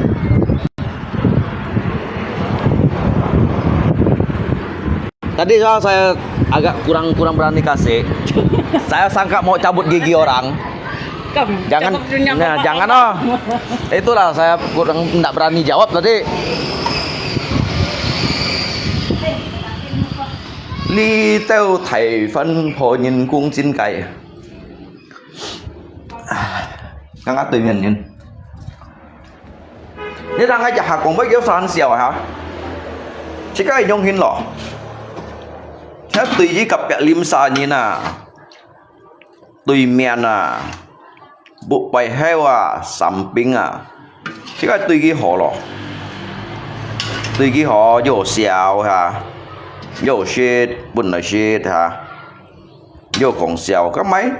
Tadi soal saya agak kurang, kurang berani kasih. Saya sangka mau cabut gigi orang. Jangan, nah, jangan oh. Itulah saya kurang, ndak berani jawab tadi. 這兜大番婆人工真該。剛剛對面人，你等下一下講話叫三小哈，這個用心咯。這對於隔壁鄰舍人啊，對面啊，屋背後啊，三邊啊，這個對佢好咯。對佢好，又笑哈，又食，本來食哈。 又講笑，該毋係？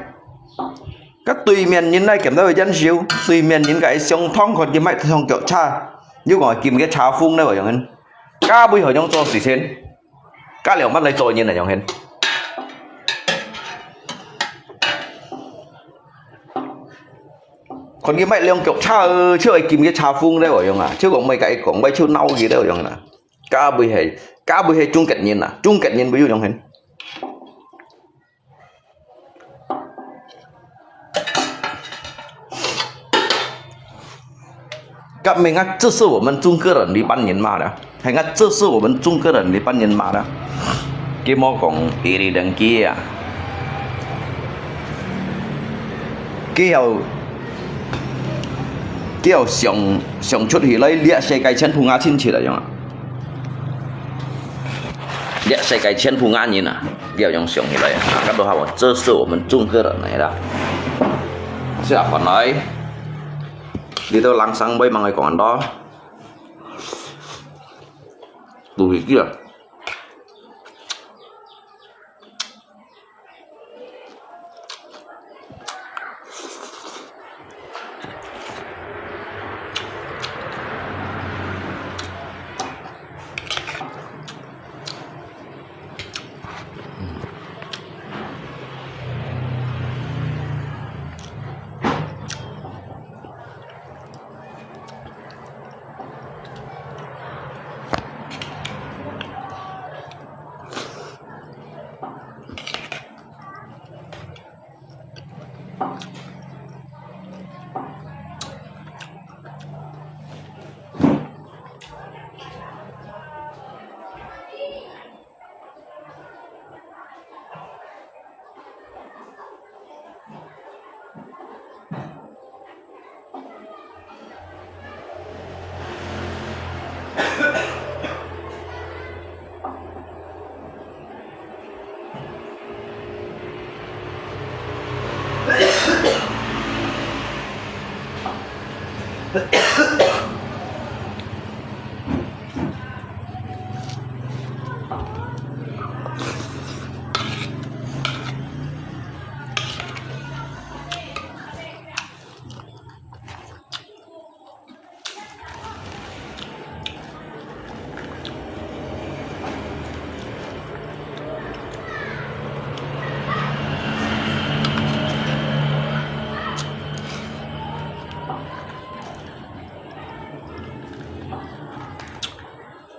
該對面人來見到佢忍受，對面人該相當看佢買上腳車，又講佢金个車風了，樣形。該為何樣做事情？該了乜來做人啊，樣形。看佢買兩腳車，就係金个車風了，樣啊，就講買該講，買就鬧佢了，樣啊。該為係，該為係中國人啊，中國人會有樣形。 該毋係𠊎這是我們中國人這班人罵的，係𠊎這是我們中國人這班人罵的。佢莫講伊哩等佢啊，佢要，佢要想，想出去來，這世界全部𠊎親戚來樣啊。 這世界全部𠊎人啊，你要用想起來啊，該都好，這是我們中國人來的。是啊，本來你都人生會忙个講到，肚屎機啊。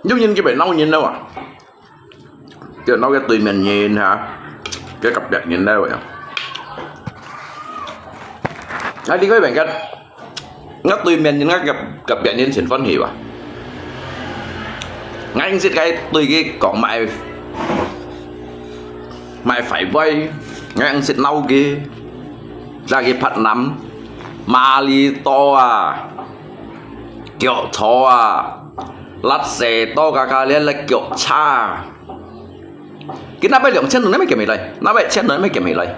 有人去邊鬧人了啊？就鬧个對面人哈，个隔壁人了呀。啊，你个邊个，我對面人，我隔，隔壁人真歡喜哇。我認識个對佢講買，買壞話，我認識鬧佢，再去拍南，馬里多啊，腳草啊，垃圾多嘎嘎咧咧腳叉。 佢那邊兩千多，那邊給沒來，那邊千多，那邊給沒來。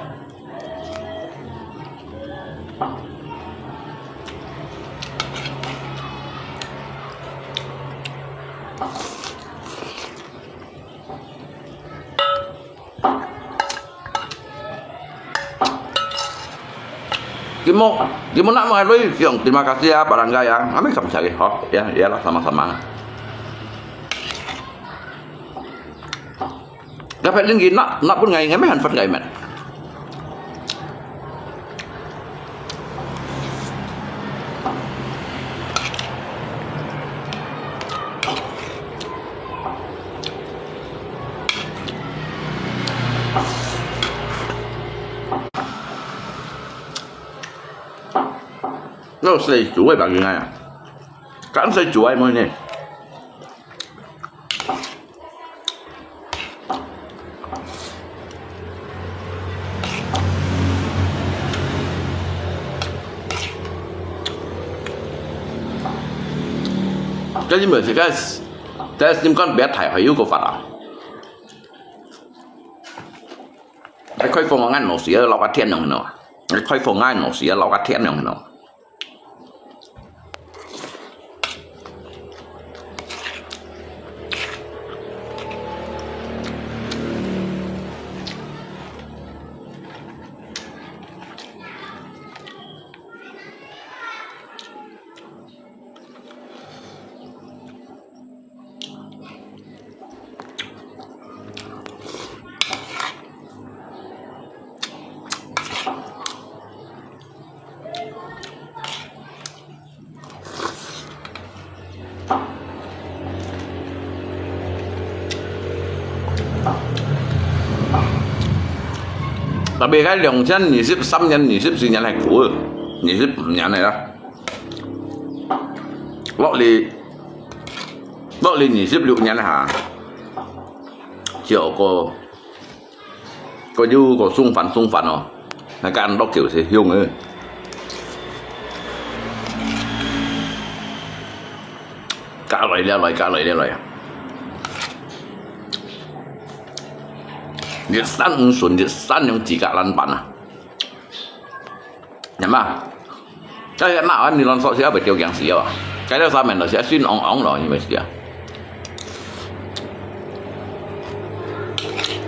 Dia mau, dia mau nak mengalui yang terima kasih ya, barangay ya. Kami sama sekali. Oh, ya, iyalah sama-sama. Dapat lagi nak, nak pun ngai, ngai meh han fat ngai mat. Nó sẽ chuối bằng gì ngay à? Cắn sẽ chuối mọi người. Cái gì mà thì cái, cái sim con bé thải phải yêu cầu phạt à? Cái khói phồng ngan nó xía, lọc cái thiên nòng nó. Cái khói phồng ngan nó xía, lọc cái thiên nòng nó. 特別該兩千二十三年、二十四年還苦，二十五年來啦。落嚟，落嚟二十六年啦哈，就過 過又過送飯送飯哦，那個恁多狗是凶誒。加來了來，加來了來。日三五順，日三用自家爛板啊。 Nyan mah. Cái mah ăn nilon sọ sẽ bị tiêu kiang xí à. Cái đó sao mình nó sẽ xin ong ong rồi như vậy xí à.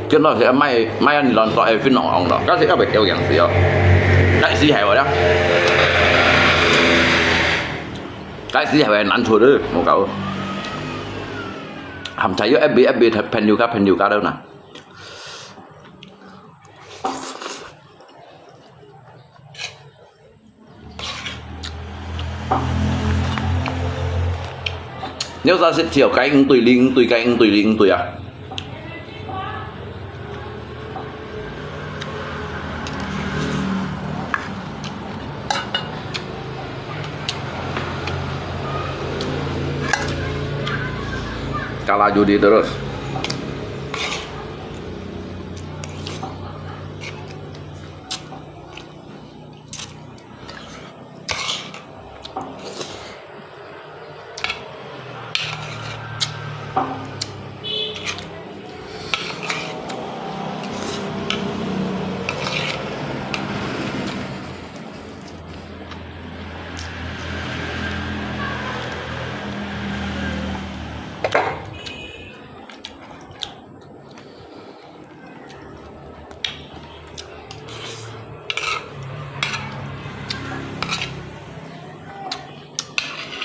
Chứ nó sẽ may may ăn nilon sọ sẽ xin ong ong rồi. Cái sẽ bị tiêu kiang xí à. Cái xí hay vậy đó. Cái xí hay vậy nắn thôi đấy, một cậu. Hàm thấy F B F B thật pen you cả pen you cả đâu nè. Nếu ta xếp theo cái ứng tùy liên ứng tùy cái ứng tùy liên ứng tùy à. Kala judi terus.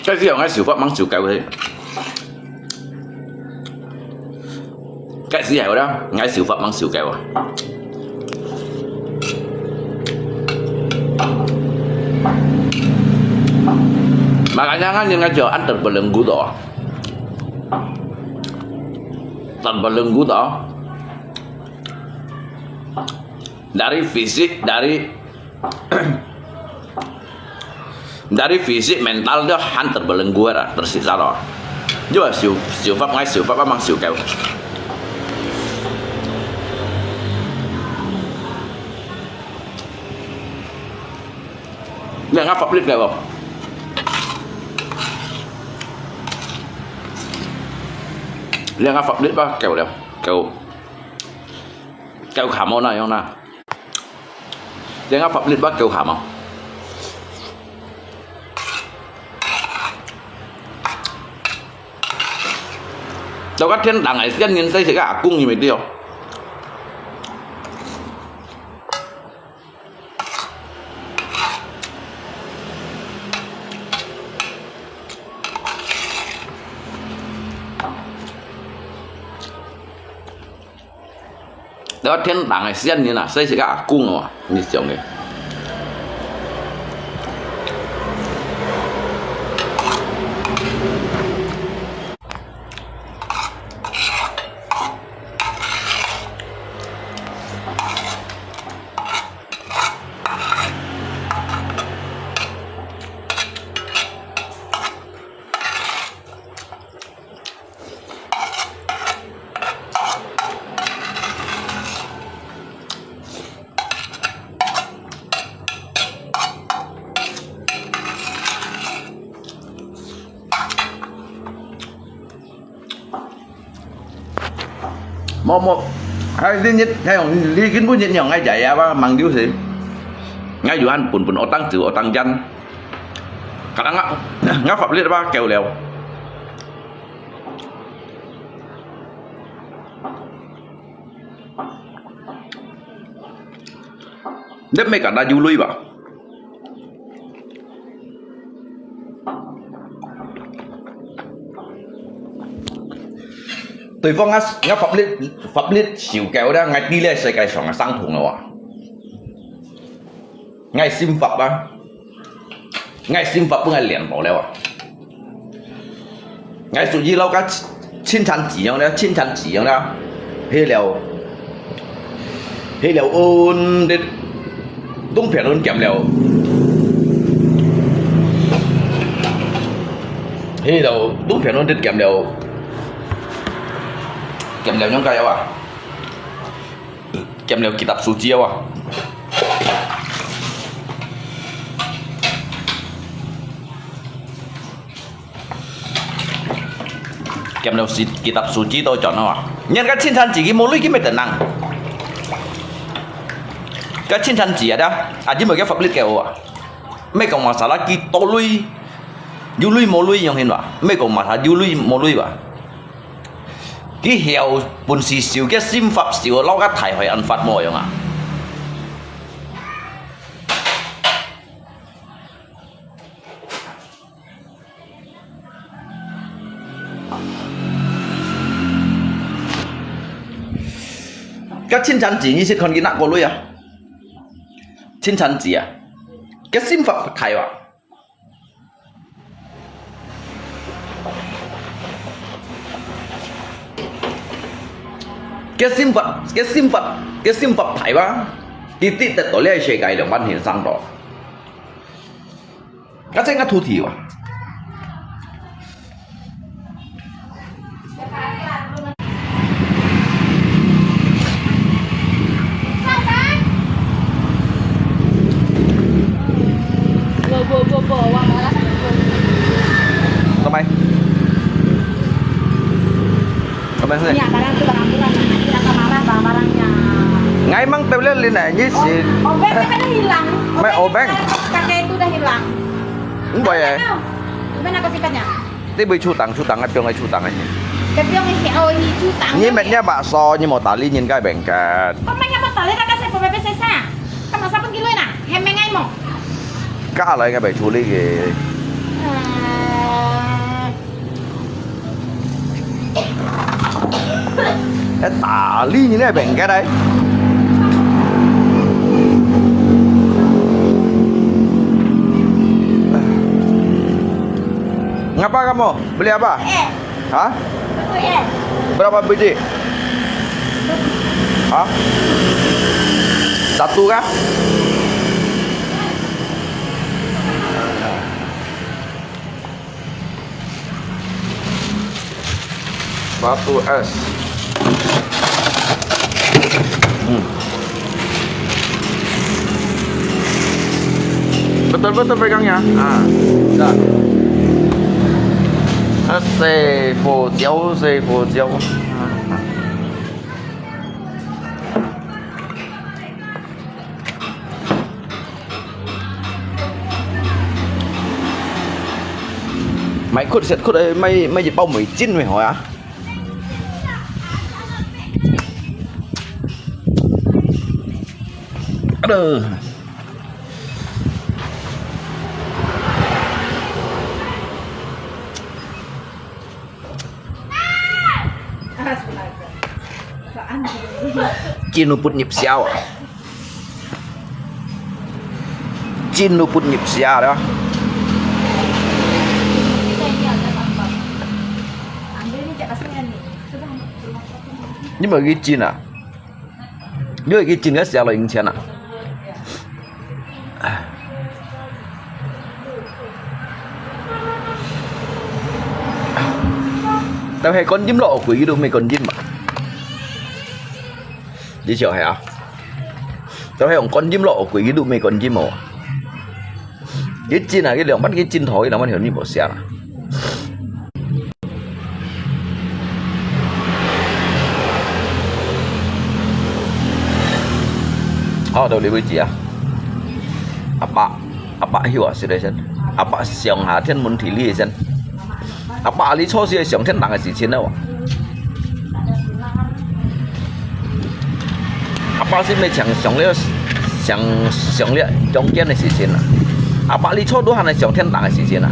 該時候𠊎手法吂收夠个。該時候啦，𠊎手法吂收夠啊。Makanya kan yang ngajar antar belenggu tu. terbelenggu to. Dari fisik, dari, dari fisik, mental to han terbelenggu ra, tersiksa to. Yo, siu, siu fap ngai, siu fap amang siu kêu. Liang ngah fap lit kêu. Liang ngah fap lit ba kêu liao. Kêu. Kêu kham ô na, yong na. Liang ngah fap lit ba kêu kham ô. Tao ka thiên đàng cái sian nhìn thấy cái akung gì mày tiêu. Đó thiên đàng cái sian nhìn à, thấy cái akung à, nhìn chồng cái. Mò mò, hai li nhiệt, hai li kin bu nhiệt nhong ngai jai ya ba mang diu si. Ngai yuan pun pun otang ziu otang jan. Kadang ngah, ngah fap lit ba kêu liao. Dep me kata yu lui ba. Tui fong ngah, ngah fap lit, fap lit siu kêu da, ngai ti le sai kai song sang thung lo wa. Ngai sim fap ba. Ngai sim fap bu ngai lian bo le wa. Ngai su yi lo ka chin chan ji yong le, chin chan ji yong le. He liao. He liao un dit. Tung phian un kiam liao. He liao tung phian un dit kiam liao. Kiam liao yong ka yao a. Kiam liao kitab suci yao a. Kiam liao si-, kitab suci to chọn a. Nyan ka chin chan ji ki mo lui ki me tenang. Ka chin chan ji a da. A ji mo ki fap lit kêu a. Me kong masalah ki to lui. Yu lui mo lui yong hin wa. Me kong masalah yu lui mo lui wa. Ki hiao pun si siu ki sim fap siu lo ka thai hoi an fat mo yong a. Ka chin chan ji，你識看佢拿過來啊？Chin chan ji啊，个心法開哇。个心法，个心法，个心法大哇，佢得得到這世界兩萬年生到。 Kasi nga tuti wa. Kamay. Apa sih? Iya, barang tu barang murah, nanti akan marah barang-barangnya. Ngai mang tau le lin ai, ni si. Oh, obeng kan dah hilang. Mai obeng. Kakek itu dah hilang. Mbak ya. Tahu. Gimana kau sifatnya? Ti bui chutang, chutang, ngai piong ngai chutang ai. Kau piong ngai, oh, ini chutang. Ni metnya bakso, ni mau tali, ni kai bengkat. Kau mainnya mau tali, kakak saya bawa besi sa. Kau mau sabun kilo na? Hemeng ngai mo. Ka lai ngai bai chuli ke. Eh, tali ni ne bengkat ai. Ngapa kamu? Beli apa? Eh. Hah? Berapa biji? Hah? Satu kah? Satu es. Hmm. Betul-betul pegangnya. Ah, dah. Sifo jiao, sifo jiao. Mai khut set khut, mai, mai 一包 mì chính mới hoi à. Aduh. Chin luput ngip siau à. Chin luput ngip siau đó. Ini bagi Chin à. Ini bagi Chin cái siau là 用錢啊. Tao hai con chim lọ quỷ cái đu mê con chim à. Đi chiều hè à. Tao hai con chim lọ quỷ cái đu mê con chim à. Cái Chin à, cái 兩萬 cái Chin thỏ, cái 兩萬 hiểu như bộ xe à. Hao, 到這位置啊。阿伯，阿伯，曉啊，是的先。阿伯上下天文地理的先。阿伯，你坐時上天頂个時辰了無？阿伯是毋係上，上了，上，上了中間个時辰啊？阿伯，你坐到還係上天頂个時辰啊？